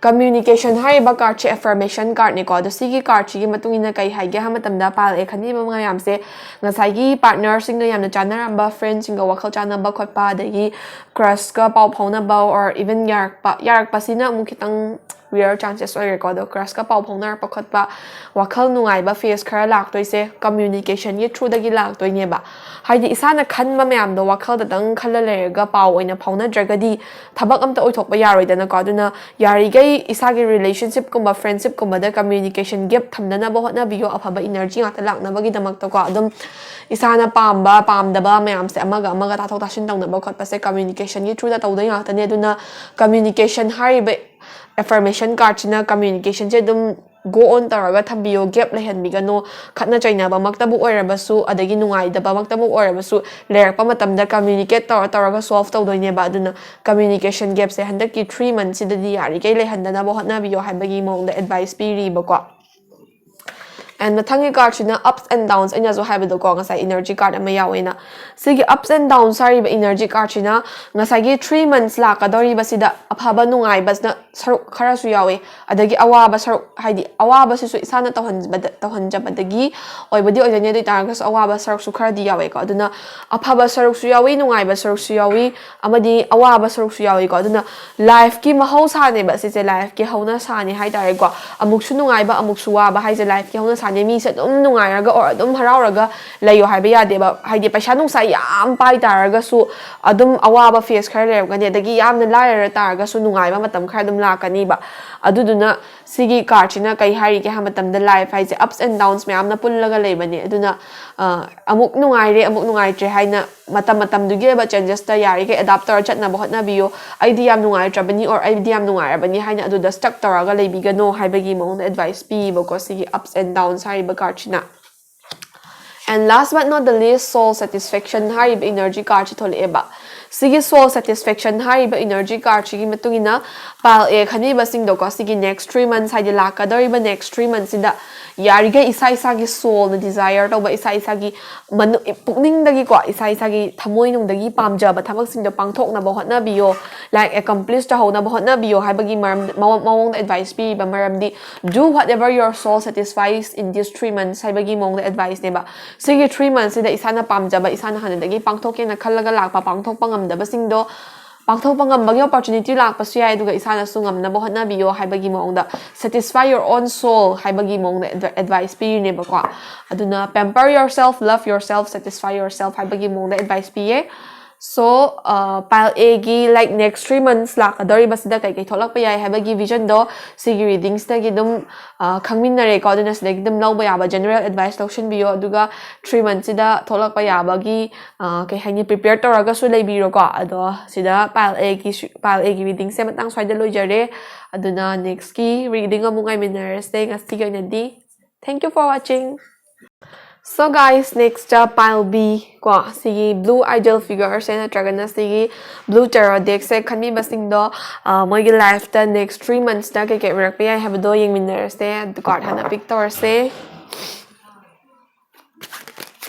Communication ꯍꯥꯏꯔꯤꯕ card ꯁꯦ affirmation card ꯅꯦꯀꯣ꯫ ꯑꯗꯣ ꯁꯤꯒꯤ card ꯁꯤꯒꯤ ꯃꯇꯨꯡ ꯏꯟꯅ ꯀꯩ ꯍꯥꯏꯒꯦ ꯍꯥꯏꯕ ꯃꯇꯝꯗ, ꯄꯥꯜ ꯑꯦ ꯈꯟꯕꯤꯕ ꯃꯌꯥꯝꯁꯦ ꯉꯁꯥꯏꯒꯤ partner ꯁꯤꯡꯒ ꯌꯥꯝꯅ ꯆꯥꯟꯅꯔꯝꯕ, friend ꯁꯤꯡꯒ ꯋꯥꯈꯜ ꯆꯥꯟꯅꯕ ꯈꯣꯠꯄ, ꯑꯗꯒꯤ crush ꯀ ꯄꯥꯎ ꯐꯥꯎꯅꯕ, or even ꯌꯥꯔꯛꯄ, ꯌꯥꯔꯛꯄꯁꯤꯅ ꯑꯃꯨꯛ ꯈꯤꯇꯪ ꯔꯦꯌꯔ ꯆꯥꯟꯁꯦꯁ ꯑꯣꯏꯔꯦꯀꯣ꯫ ꯑꯗꯣ ꯀ꯭ꯔꯁꯀ ꯄꯥꯎ ꯐꯥꯎꯅꯔꯛꯄ ꯈꯣꯠꯄ, ꯋꯥꯈꯜ ꯅꯨꯡꯉꯥꯏꯕ ꯐꯦꯁ ꯈꯔ ꯂꯥꯛꯇꯣꯏꯁꯦ ꯀꯝꯃ꯭ꯌꯨꯅꯤꯀꯦꯁꯟꯒꯤ ꯊ꯭ꯔꯨꯗꯒꯤ ꯂꯥꯛꯇꯣꯏꯅꯦꯕ꯫ ꯍꯥꯏꯗꯤ ꯏꯁꯥꯅ ꯈꯟꯕ ꯃꯌꯥꯝꯗꯣ ꯋꯥꯈꯜꯗꯇꯪ ꯈꯜꯂ ꯂꯩꯔꯒ ꯄꯥꯎ ꯑꯣꯏꯅ ꯐꯥꯎꯅꯗ꯭ꯔꯒꯗꯤ ꯊꯕꯛ ꯑꯝꯇ ꯑꯣꯏꯊꯣꯛꯄ ꯌꯥꯔꯣꯏꯗꯅꯀꯣ꯫ ꯑꯗꯨꯅ ꯌꯥꯔꯤꯈꯩ ꯏꯁꯥꯒꯤ ꯔꯤꯂꯦꯁꯟꯁꯤꯞꯀꯨꯝꯕ, ꯐ꯭ꯔꯦꯟꯁꯤꯞꯀꯨꯝꯕꯗ ꯀꯝꯃ꯭ꯌꯨꯅꯤꯀꯦꯁꯟ ꯒꯦꯞ ꯊꯝꯗꯅꯕ ꯍꯣꯠꯅꯕꯤꯌꯣ꯫ ꯑꯐꯕ ꯏꯅꯔꯖꯤ ꯉꯥꯛꯇ ꯂꯥꯛꯅꯕꯒꯤꯗꯃꯛꯇꯀꯣ꯫ ꯑꯗꯨꯝ ꯏꯁꯥꯅ ꯄꯥꯝꯕ ꯄꯥꯝꯗꯕ ꯃꯌꯥꯝꯁꯦ ꯑꯃꯒ ꯑꯃꯒ ꯇꯥꯊꯣꯛ ꯇꯥꯁꯤꯟ ꯇꯧꯅꯕ ꯈꯣꯠꯄꯁꯦ ꯀꯝꯃ꯭ꯌꯨꯅꯤꯀꯦꯁꯟꯒꯤ ꯊ꯭ꯔꯨꯗ ꯇꯧꯗꯣꯏ ꯉꯥꯛꯇꯅꯦ꯫ ꯑꯗꯨꯅ ꯀꯝꯃ꯭ꯌꯨꯅꯤꯀꯦꯁꯟ ꯍꯥꯏꯔꯤꯕ ꯑꯦꯐꯔꯃꯦꯁꯟ ꯀꯥꯔꯠꯁꯤꯅ ꯀꯝꯃ꯭ꯌꯨꯅꯤꯀꯦꯁꯟꯁꯦ ꯑꯗꯨꯝ ꯒꯣ ꯑꯣꯟ ꯇꯧꯔꯒ ꯊꯝꯕꯤꯌꯣ, ꯒꯦꯞ ꯂꯩꯍꯟꯕꯤꯒꯅꯨ꯫ ꯈꯠꯅ ꯆꯩꯅꯕꯃꯛꯇꯕꯨ ꯑꯣꯏꯔꯕꯁꯨ, ꯑꯗꯒꯤ ꯅꯨꯡꯉꯥꯏꯇꯕꯃꯛꯇꯕꯨ ꯑꯣꯏꯔꯕꯁꯨ, ꯂꯩꯔꯛꯄ ꯃꯇꯝꯗ ꯀꯝꯃ꯭ꯌꯨꯅꯤꯀꯦꯠ ꯇꯧꯔ ꯇꯧꯔꯒ ꯁꯣꯜꯚ ꯇꯧꯗꯣꯏꯅꯦꯕ꯫ ꯑꯗꯨꯅ ꯀꯝꯃ꯭ꯌꯨꯅꯤꯀꯦꯁꯟ ꯒꯦꯞꯁꯦ ꯍꯟꯗꯛꯀꯤ ꯊ꯭ꯔꯤ ꯃꯟꯊꯁꯤꯗꯗꯤ ꯌꯥꯔꯤꯈꯩ ꯂꯩꯍꯟꯗꯅꯕ ꯍꯣꯠꯅꯕꯤꯌꯣ ꯍꯥꯏꯕꯒꯤ ꯃꯑꯣꯡꯗ ꯑꯦꯗꯚꯥꯏꯁ ꯄꯤꯔꯤꯕꯀꯣ꯫ ꯑꯦꯟ ꯃꯊꯪꯒꯤ ꯀꯥꯔꯠꯁꯤꯅ ups and downs, ꯑꯩꯅꯁꯨ ꯍꯥꯏꯕꯗꯣꯀꯣ, ꯉꯁꯥꯏ ꯏꯅꯔꯖꯤ ꯀꯥꯔꯠ ꯑꯃ ꯌꯥꯎꯋꯦꯅ꯫ ꯁꯤꯒꯤ ups and downs ꯍꯥꯏꯔꯤꯕ ꯏꯅꯔꯖꯤ ꯀꯥꯔꯠꯁꯤꯅ ꯉꯁꯥꯏꯒꯤ ꯊ꯭ꯔꯤ ꯃꯟꯊꯁ ꯂꯥꯛꯀꯗꯧꯔꯤꯕꯁꯤꯗ ꯑꯐꯕ ꯅꯨꯡꯉꯥꯏꯕꯁꯤꯅ ꯁꯔꯨꯛ ꯈꯔꯁꯨ ꯌꯥꯎꯋꯦ, ꯑꯗꯒꯤ ꯑꯋꯥꯕ ꯁꯔꯨꯛ, ꯍꯥꯏꯗꯤ ꯑꯋꯥꯕꯁꯤꯁꯨ ꯏꯁꯥꯅ ꯇꯧꯍꯟꯕꯗ, ꯇꯧꯍꯟꯖꯕꯗꯒꯤ ꯑꯣꯏꯕꯗꯤ ꯑꯣꯏꯗꯣꯏꯅꯦ꯫ ꯑꯗꯨ ꯑꯣꯏꯇꯥꯔꯒꯁꯨ ꯑꯋꯥꯕ ꯁꯔꯨꯛꯁꯨ ꯈꯔꯗꯤ ꯌꯥꯎꯋꯦꯀꯣ꯫ ꯑꯗꯨꯅ ꯑꯐꯕ ꯁꯔꯨꯛꯁꯨ ꯌꯥꯎꯋꯤ, ꯅꯨꯡꯉꯥꯏꯕ ꯁꯔꯨꯛꯁꯨ ꯌꯥꯎꯋꯤ, ꯑꯃꯗꯤ ꯑꯋꯥꯕ ꯁꯔꯨꯛꯁꯨ ꯌꯥꯎꯋꯤꯀꯣ꯫ ꯑꯗꯨꯅ ꯂꯥꯏꯐꯀꯤ ꯃꯍꯧꯁꯥꯅꯦꯕ ꯁꯤꯁꯦ, ꯂꯥꯏꯐꯀꯤ ꯍꯧꯅꯁꯥꯅꯦ ꯍꯥꯏꯇꯥꯔꯦꯀꯣ꯫ ꯑꯃꯨꯛꯁꯨ ꯅꯨꯡꯉꯥꯏꯕ, ꯑꯃꯨꯛꯁꯨ ꯋꯥꯕ ꯍꯥꯏꯁꯦ ꯂꯥꯏꯐꯀꯤ ꯍꯧꯅꯁꯥꯅꯦ꯫ ꯃꯤꯁꯦ ꯑꯗꯨꯝ ꯅꯨꯡꯉꯥꯏꯔꯒ or ꯑꯗꯨꯝ ꯍꯔꯥꯎꯔꯒ ꯂꯩꯌꯣ ꯍꯥꯏꯕ ꯌꯥꯗꯦꯕ꯫ ꯍꯥꯏꯗꯤ ꯄꯩꯁꯥ ꯅꯨꯡꯁꯥ ꯌꯥꯝ ꯄꯥꯏ ꯇꯥꯔꯒꯁꯨ ꯑꯗꯨꯝ ꯑꯋꯥꯕ ꯐꯦꯁ ꯈꯔ ꯂꯩꯔꯝꯒꯅꯤ, ꯑꯗꯒꯤ ꯌꯥꯝꯅ ꯂꯥꯏꯔꯔ ꯇꯥꯔꯒꯁꯨ ꯅꯨꯡꯉꯥꯏꯕ ꯃꯇꯝ ꯈꯔ ꯑꯗꯨꯝ ꯂꯥꯛꯀꯅꯤꯕ꯫ ꯑꯗꯨꯗꯨꯅ ꯁꯤꯒꯤ ꯀꯥꯔꯠꯁꯤꯅ ꯀꯩ ꯍꯥꯏꯔꯤꯒꯦ ꯍꯥꯏꯕ ꯃꯇꯝꯗ, ꯂꯥꯏꯐ ꯍꯥꯏꯁꯦ ups and downs ꯃꯌꯥꯝꯅ ꯄꯨꯜꯂꯒ ꯂꯩꯕꯅꯦ꯫ ꯑꯗꯨꯅ ꯑ, ꯑꯃꯨꯛ ꯅꯨꯡꯉꯥꯏꯔꯦ, ꯑꯃꯨꯛ ꯅꯨꯡꯉꯥꯏꯇ꯭ꯔꯦ ꯍꯥꯏꯅ ꯃꯇꯝ ꯃꯇꯝꯗꯨꯒꯤ ꯑꯣꯏꯕ ꯆꯦꯟꯖꯦꯁꯇ ꯌꯥꯔꯤꯈꯩ ꯑꯦꯗꯥꯞ ꯇꯧꯔ ꯆꯠꯅꯕ ꯍꯣꯠꯅꯕꯤꯌꯨ꯫ ꯑꯩꯗꯤ ꯌꯥꯝ ꯅꯨꯡꯉꯥꯏꯇ꯭ꯔꯕꯅꯤ or ꯑꯩꯗꯤ ꯌꯥꯝ ꯅꯨꯡꯉꯥꯏꯔꯕꯅꯤ ꯍꯥꯏꯅ ꯑꯗꯨꯗ ꯁ꯭ꯇꯛ ꯇꯧꯔꯒ ꯂꯩꯕꯤꯒꯅꯣ ꯍꯥꯏꯕꯒꯤ ꯃꯑꯣꯡꯗ ꯑꯦꯗꯚꯥꯏꯁ ꯄꯤꯌꯦꯕꯀꯣ ꯁꯤꯒꯤ ups and downs ꯍꯥꯏꯔꯤꯕ ꯀꯥꯔꯠꯁꯤꯅ꯫ And last but not the least, soul satisfaction ꯍꯥꯏꯔꯤꯕ ꯏꯅꯔꯖꯤ ꯀꯥꯔꯠꯁꯤ ꯊꯣꯛꯂꯛꯑꯦꯕ꯫ ꯁꯤꯒꯤ soul satisfaction ꯍꯥꯏꯔꯤꯕ ꯏꯅꯔꯖꯤ ꯀꯥꯔꯠꯁꯤꯒꯤ ꯃꯇꯨꯡ ꯏꯟꯅ pile A ꯈꯟꯕꯤꯕꯁꯤꯡꯗꯣꯀꯣ, ꯁꯤꯒꯤ ꯅꯦꯛꯁ ꯊ꯭ꯔꯤ ꯃꯟꯊꯁ, ꯍꯥꯏꯗꯤ ꯂꯥꯛꯀꯗꯧꯔꯤꯕ ꯅꯦꯛꯁ ꯊ꯭ꯔꯤ ꯃꯟꯊꯁꯁꯤꯗ ꯌꯥꯔꯤꯈꯩ ꯏꯁꯥ ꯏꯁꯥꯒꯤ ꯁꯣꯜꯅ ꯗꯤꯖꯥꯏꯌꯔ ꯇꯧꯕ, ꯏꯁꯥ ꯏꯁꯥꯒꯤ ꯃꯅꯨ-, ꯄꯨꯛꯅꯤꯡꯗꯒꯤꯀꯣ, ꯏꯁꯥ ꯏꯁꯥꯒꯤ ꯊꯃꯣꯏꯅꯨꯡꯗꯒꯤ ꯄꯥꯝꯖꯕ ꯊꯕꯛꯁꯤꯡꯗꯣ ꯄꯥꯡꯊꯣꯛꯅꯕ ꯍꯣꯠꯅꯕꯤꯌꯣ, ꯂꯥꯏꯛ ꯑꯦꯀꯝꯄ꯭ꯂꯤꯁ ꯇꯧꯍꯧꯅꯕ ꯍꯣꯠꯅꯕꯤꯌꯣ ꯍꯥꯏꯕꯒꯤ ꯃꯔꯝ, ꯃꯑꯣꯡ-, ꯃꯑꯣꯡꯗ ꯑꯦꯗꯚꯥꯏꯁ ꯄꯤꯔꯤꯕ꯫ ꯃꯔꯝꯗꯤ do whatever your soul satisfies in these three months ꯍꯥꯏꯕꯒꯤ ꯃꯑꯣꯡꯗ ꯑꯦꯗꯚꯥꯏꯁꯅꯦꯕ꯫ ꯁꯤꯒꯤ ꯊ꯭ꯔꯤ ꯃꯟꯊꯁꯁꯤꯗ ꯏꯁꯥꯅ ꯄꯥꯝꯖꯕ, ꯏꯁꯥꯅ ꯍꯥꯟꯅꯗꯒꯤ ꯄꯥꯡꯊꯣꯛꯀꯦꯅ ꯈꯜꯂꯒ ꯂꯥꯛꯄ, ꯄꯥꯡꯊꯣꯛꯄ ꯉꯝꯗꯕꯁꯤꯡꯗꯣ ꯄꯥꯡꯊꯣꯛꯄ ꯉꯝꯕꯒꯤ opportunity ꯂꯥꯛꯄꯁꯨ ꯌꯥꯏ, ꯑꯗꯨꯒ ꯏꯁꯥꯅꯁꯨ ꯉꯝꯅꯕ ꯍꯣꯠꯅꯕꯤꯌꯣ ꯍꯥꯏꯕꯒꯤ ꯃꯑꯣꯡꯗ, satisfy your own soul ꯍꯥꯏꯕꯒꯤ ꯃꯑꯣꯡꯗ advi- advice ꯄꯤꯔꯤꯅꯦꯕꯀꯣ꯫ ꯑꯗꯨꯅ pamper yourself, love yourself, satisfy yourself ꯍꯥꯏꯕꯒꯤ ꯃꯑꯣꯡꯗ advice ꯄꯤꯌꯦ꯫ So, uh, pile A ꯒꯤ, like, next three months ꯂꯥꯛꯀꯗꯧꯔꯤꯕꯁꯤꯗ ꯀꯩꯀꯩ ꯊꯣꯛꯂꯛꯄ ꯌꯥꯏ ꯍꯥꯏꯕꯒꯤ vision ꯗꯣ ꯁꯤꯒꯤ reading ꯁꯤꯗꯒꯤ ꯑꯗꯨꯝ, uh, ꯈꯪꯃꯤꯟꯅꯔꯦꯀꯣ꯫ ꯑꯗꯨꯅ ꯁꯤꯗꯒꯤ ꯑꯗꯨꯝ ꯂꯧꯕ ꯌꯥꯕ general advice ꯂꯧꯁꯤꯟꯕꯤꯌꯣ, ꯑꯗꯨꯒ three months ꯁꯤꯗ ꯊꯣꯛꯂꯛꯄ ꯌꯥꯕꯒꯤ, uh, ꯀꯩ ꯍꯥꯏꯅꯤ, prepare ꯇꯧꯔꯒꯁꯨ ꯂꯩꯕꯤꯔꯣꯀꯣ꯫ ꯑꯗꯣ ꯁꯤꯗ pile A ꯒꯤ, pile A ꯒꯤ reading ꯁꯦ ꯃꯇꯥꯡ ꯁ꯭ꯋꯥꯏꯗ ꯂꯣꯏꯖꯔꯦ꯫ ꯑꯗꯨꯅ next ꯀꯤ reading ꯑꯃꯨꯛ ꯉꯥꯏꯃꯤꯟꯅꯔꯁꯦ꯫ ꯉꯁꯤꯒꯤ ꯑꯣꯏꯅꯗꯤ thank you for watching. So guys, next ꯇ pile B ꯀꯣ, ꯁꯤꯒꯤ blue ideal figure ꯁꯦ ꯅꯠꯇ꯭ꯔꯒꯅ ꯁꯤꯒꯤ blue tarot deck ꯁꯦ ꯈꯟꯕꯤꯕꯁꯤꯡꯗꯣ, ꯑ, ꯃꯣꯏꯒꯤ life ꯇ next three months ꯇ ꯀꯩꯀꯩ ꯑꯣꯏꯔꯛꯄ ꯌꯥꯏ ꯍꯥꯏꯕꯗꯣ ꯌꯦꯡꯃꯤꯟꯅꯔꯁꯦ꯫ ꯑꯗꯨ card ꯍꯥꯟꯅ pick ꯇꯧꯔꯁꯦ꯫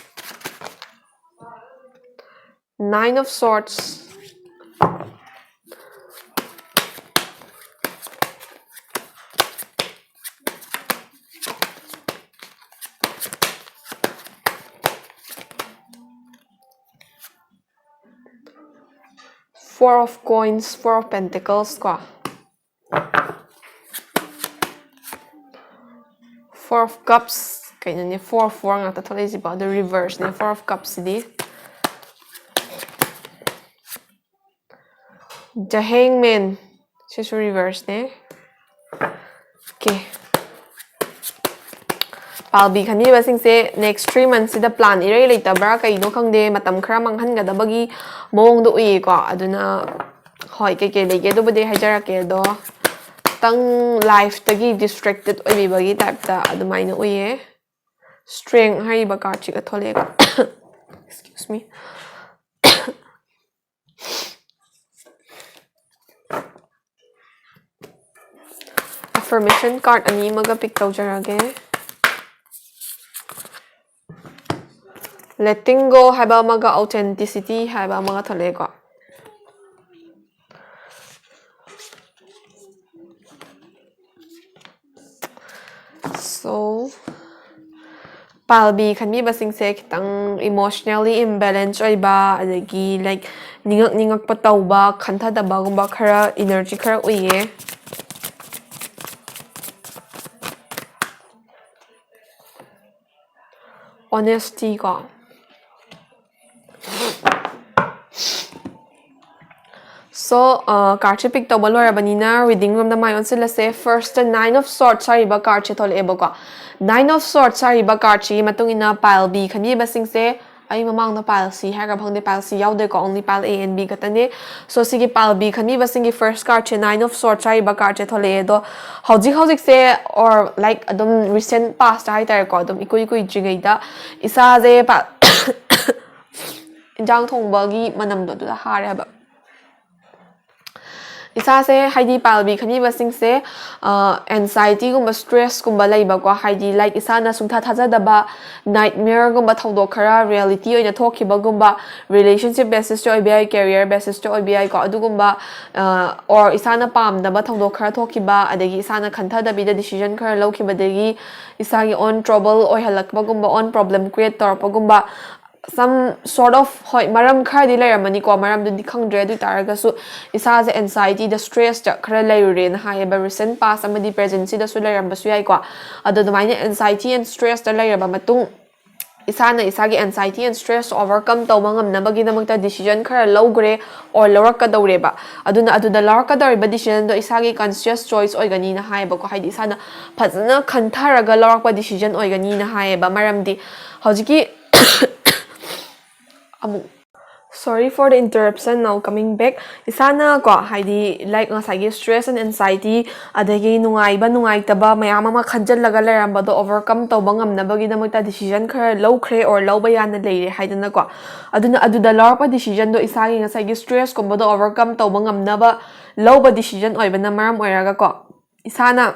Nine of Swords. Four of Coins, Four of Pentacles ꯀꯣ꯫ Four of Cups, ꯀꯩꯅꯣꯅꯦ, four four ꯉꯥꯛꯇ ꯊꯣꯛꯂꯛꯏꯁꯤꯕꯣ? ꯑꯗꯨ reverse ꯅꯦ Four of Cups CD. The Hangman, ꯁꯤꯁꯨ reverse ꯅꯦ꯫ Okay. Pile B ꯈꯟꯕꯤꯕꯁꯤꯡꯁꯦ next three months ꯁꯤꯗ plan ꯏꯔꯩ ꯂꯩꯇꯕ꯭ꯔꯥ ꯀꯩꯅꯣ ꯈꯪꯗꯦ, ꯃꯇꯝ ꯈꯔ ꯃꯥꯡꯍꯟꯒꯗꯕꯒꯤ ꯃꯑꯣꯡꯗ ꯎꯏꯌꯦꯀꯣ꯫ ꯑꯗꯨꯅ ꯍꯣꯏ, ꯀꯩꯀꯩ ꯂꯩꯒꯦ ꯑꯗꯨꯕꯨꯗꯤ ꯍꯥꯏꯖꯔꯛꯀꯦ꯫ ꯑꯗꯣ ꯈꯤꯇꯪ life ꯇꯒꯤ distracted ꯑꯣꯏꯕꯤꯕꯒꯤ type ꯇ ꯑꯗꯨꯃꯥꯏꯅ ꯎꯏꯌꯦ꯫ Strength ꯍꯥꯏꯔꯤꯕ card ꯁꯤꯒ ꯊꯣꯛꯂꯛꯑꯦꯀꯣ꯫ Excuse me. Affirmation card ꯑꯅꯤ ꯑꯃꯒ pick ꯇꯧꯖꯔꯒꯦ꯫ Letting go ꯍꯥꯏꯕ ꯑꯃꯒ authenticity ꯍꯥꯏꯕ ꯑꯃꯒ ꯊꯣꯛꯂꯛꯑꯦꯀꯣ꯫ So, Pile B ꯈꯟꯕꯤꯕꯁꯤꯡꯁꯦ ꯈꯤꯇꯪ emotionally imbalance ꯑꯣꯏꯕ, ꯑꯗꯒꯤ, like, ꯅꯤꯡꯉꯛ ꯅꯤꯡꯉꯛꯄ ꯇꯧꯕ, ꯈꯟꯊꯗꯕꯒꯨꯝꯕ ꯈꯔ, energy ꯈꯔ ꯎꯏꯌꯦ꯫ Honesty ꯀꯣ꯫ So, cardꯁꯦ pick ꯇꯧꯕ ꯂꯣꯏꯔꯕꯅꯤꯅ reading ꯔꯣꯝꯗ ꯃꯥꯏ ꯑꯣꯟꯁꯤꯜꯂꯁꯦ꯫ First, Nine of Swords ꯍꯥꯏꯔꯤꯕ cardꯁꯦ ꯊꯣꯛꯂꯛꯑꯦꯕꯀꯣ꯫ Nine of Swords ꯍꯥꯏꯔꯤꯕ cardꯁꯤꯒꯤ ꯃꯇꯨꯡ ꯏꯟꯅ pile B ꯈꯟꯕꯤꯕꯁꯤꯡꯁꯦ, ꯑꯩ ꯃꯃꯥꯡꯗ pile C ꯍꯥꯏꯔꯒ ꯈꯪꯗꯦ, pile C ꯌꯥꯎꯗꯦꯀꯣ, only pile A and B ꯈꯛꯇꯅꯦ꯫ So, ꯁꯤꯒꯤ pile B ꯈꯟꯕꯤꯕꯁꯤꯡꯒꯤ first cardꯁꯦ Nine of Swords ꯍꯥꯏꯔꯤꯕ cardꯁꯦ ꯊꯣꯛꯂꯛꯑꯦ꯫ ꯑꯗꯣ ꯍꯧꯖꯤꯛ ꯍꯧꯖꯤꯛꯁꯦ, or like ꯑꯗꯨꯝ recent past ꯍꯥꯏꯇꯥꯔꯦꯀꯣ, ꯑꯗꯨꯝ ꯏꯀꯨꯏ ꯀꯨꯏꯗ꯭ꯔꯤꯉꯩꯗ ꯏꯁꯥꯁꯦ ꯄ-, ꯏꯟꯖꯥꯡ ꯊꯣꯡꯕꯒꯤ ꯃꯅꯝꯗꯣ ꯑꯗꯨꯗ ꯍꯥꯔꯦ ꯍꯥꯏꯕ꯫ ꯏꯁꯥꯁꯦ, ꯍꯥꯏꯗꯤ pile B ꯈꯟꯕꯤꯕꯁꯤꯡꯁꯦ, anxietyꯒꯨꯝꯕ, stressꯀꯨꯝꯕ ꯂꯩꯕꯀꯣ, ꯍꯥꯏꯗꯤ like ꯏꯁꯥꯅ ꯁꯨꯡꯊꯥ ꯊꯥꯖꯗꯕ nightmareꯒꯨꯝꯕ ꯊꯧꯗꯣꯛ ꯈꯔ reality ꯑꯣꯏꯅ ꯊꯣꯛꯈꯤꯕꯒꯨꯝꯕ, relationship basisꯇ ꯑꯣꯏꯕ ꯌꯥꯏ, career basisꯇ ꯑꯣꯏꯕ ꯌꯥꯏꯀꯣ, ꯑꯗꯨꯒꯨꯝꯕ, or ꯏꯁꯥꯅ ꯄꯥꯝꯗꯕ ꯊꯧꯗꯣꯛ ꯈꯔ ꯊꯣꯛꯈꯤꯕ, ꯑꯗꯒꯤ ꯏꯁꯥꯅ ꯈꯟꯊꯗꯕꯤꯗ decision ꯈꯔ ꯂꯧꯈꯤꯕꯗꯒꯤ ꯏꯁꯥꯒꯤ own trouble ꯑꯣꯏꯍꯜꯂꯛꯄꯒꯨꯝꯕ, own problem create ꯇꯧꯔꯛꯄꯒꯨꯝꯕ, some sort of, ꯍꯣꯏ, ꯃꯔꯝ ꯈꯔꯗꯤ ꯂꯩꯔꯝꯃꯅꯤꯀꯣ, ꯃꯔꯝꯗꯨꯗꯤ ꯈꯪꯗ꯭ꯔꯦ꯫ ꯑꯗꯨ ꯑꯣꯏ ꯇꯥꯔꯒꯁꯨ ꯏꯁꯥꯁꯦ anxietyꯗ, stressꯇ ꯈꯔ ꯂꯩꯔꯨꯔꯦꯅ ꯍꯥꯏꯌꯦꯕ꯫ Recent past ꯑꯃꯗꯤ presentꯁꯤꯗꯁꯨ ꯂꯩꯔꯝꯕꯁꯨ ꯌꯥꯏꯀꯣ꯫ ꯑꯗꯣ ꯑꯗꯨꯃꯥꯏꯅ anxiety and stressꯇ ꯂꯩꯔꯕ ꯃꯇꯨꯡ, ꯏꯁꯥꯅ ꯏꯁꯥꯒꯤ anxiety and stress overcome ꯇꯧꯕ ꯉꯝꯅꯕꯒꯤꯗꯃꯛꯇ decision ꯈꯔ ꯂꯧꯈ꯭ꯔꯦ or ꯂꯧꯔꯛꯀꯗꯧꯔꯦꯕ꯫ ꯑꯗꯨꯅ ꯑꯗꯨꯗ ꯂꯧꯔꯛꯀꯗꯧꯔꯤꯕ decisionꯗꯣ ꯏꯁꯥꯒꯤ conscious choice ꯑꯣꯏꯒꯅꯤꯅ ꯍꯥꯏꯌꯦꯕꯀꯣ, ꯍꯥꯏꯗꯤ ꯏꯁꯥꯅ ꯐꯖꯅ ꯈꯟꯊꯔꯒ ꯂꯧꯔꯛꯄ decision ꯑꯣꯏꯒꯅꯤꯅ ꯍꯥꯏꯌꯦꯕ꯫ ꯃꯔꯝꯗꯤ ꯍꯧꯖꯤꯛꯀꯤ ꯑꯃꯨꯛ, sorry for the interruption, now coming back. ꯏꯁꯥꯅ ꯀꯣ, ꯍꯥꯏꯗꯤ like ꯉꯁꯥꯏꯒꯤ stress and anxiety, ꯑꯗꯒꯤ ꯅꯨꯡꯉꯥꯏꯕ ꯅꯨꯡꯉꯥꯏꯇꯕ ꯃꯌꯥꯝ ꯑꯃ ꯈꯟꯖꯤꯜꯂꯒ ꯂꯩꯔꯝꯕꯗꯣ overcome ꯇꯧꯕ ꯉꯝꯅꯕꯒꯤꯗꯃꯛꯇ decision ꯈꯔ ꯂꯧꯈ꯭ꯔꯦ or ꯂꯧꯕ ꯌꯥꯅ ꯂꯩꯔꯦ ꯍꯥꯏꯗꯅꯀꯣ꯫ ꯑꯗꯨꯅ ꯑꯗꯨꯗ ꯂꯧꯔꯛꯄ decisionꯗꯣ ꯏꯁꯥꯒꯤ ꯉꯁꯥꯏꯒꯤ stressꯀꯨꯝꯕꯗꯣ overcome ꯇꯧꯕ ꯉꯝꯅꯕ ꯂꯧꯕ decision ꯑꯣꯏꯕꯅ ꯃꯔꯝ ꯑꯣꯏꯔꯒꯀꯣ, ꯏꯁꯥꯅ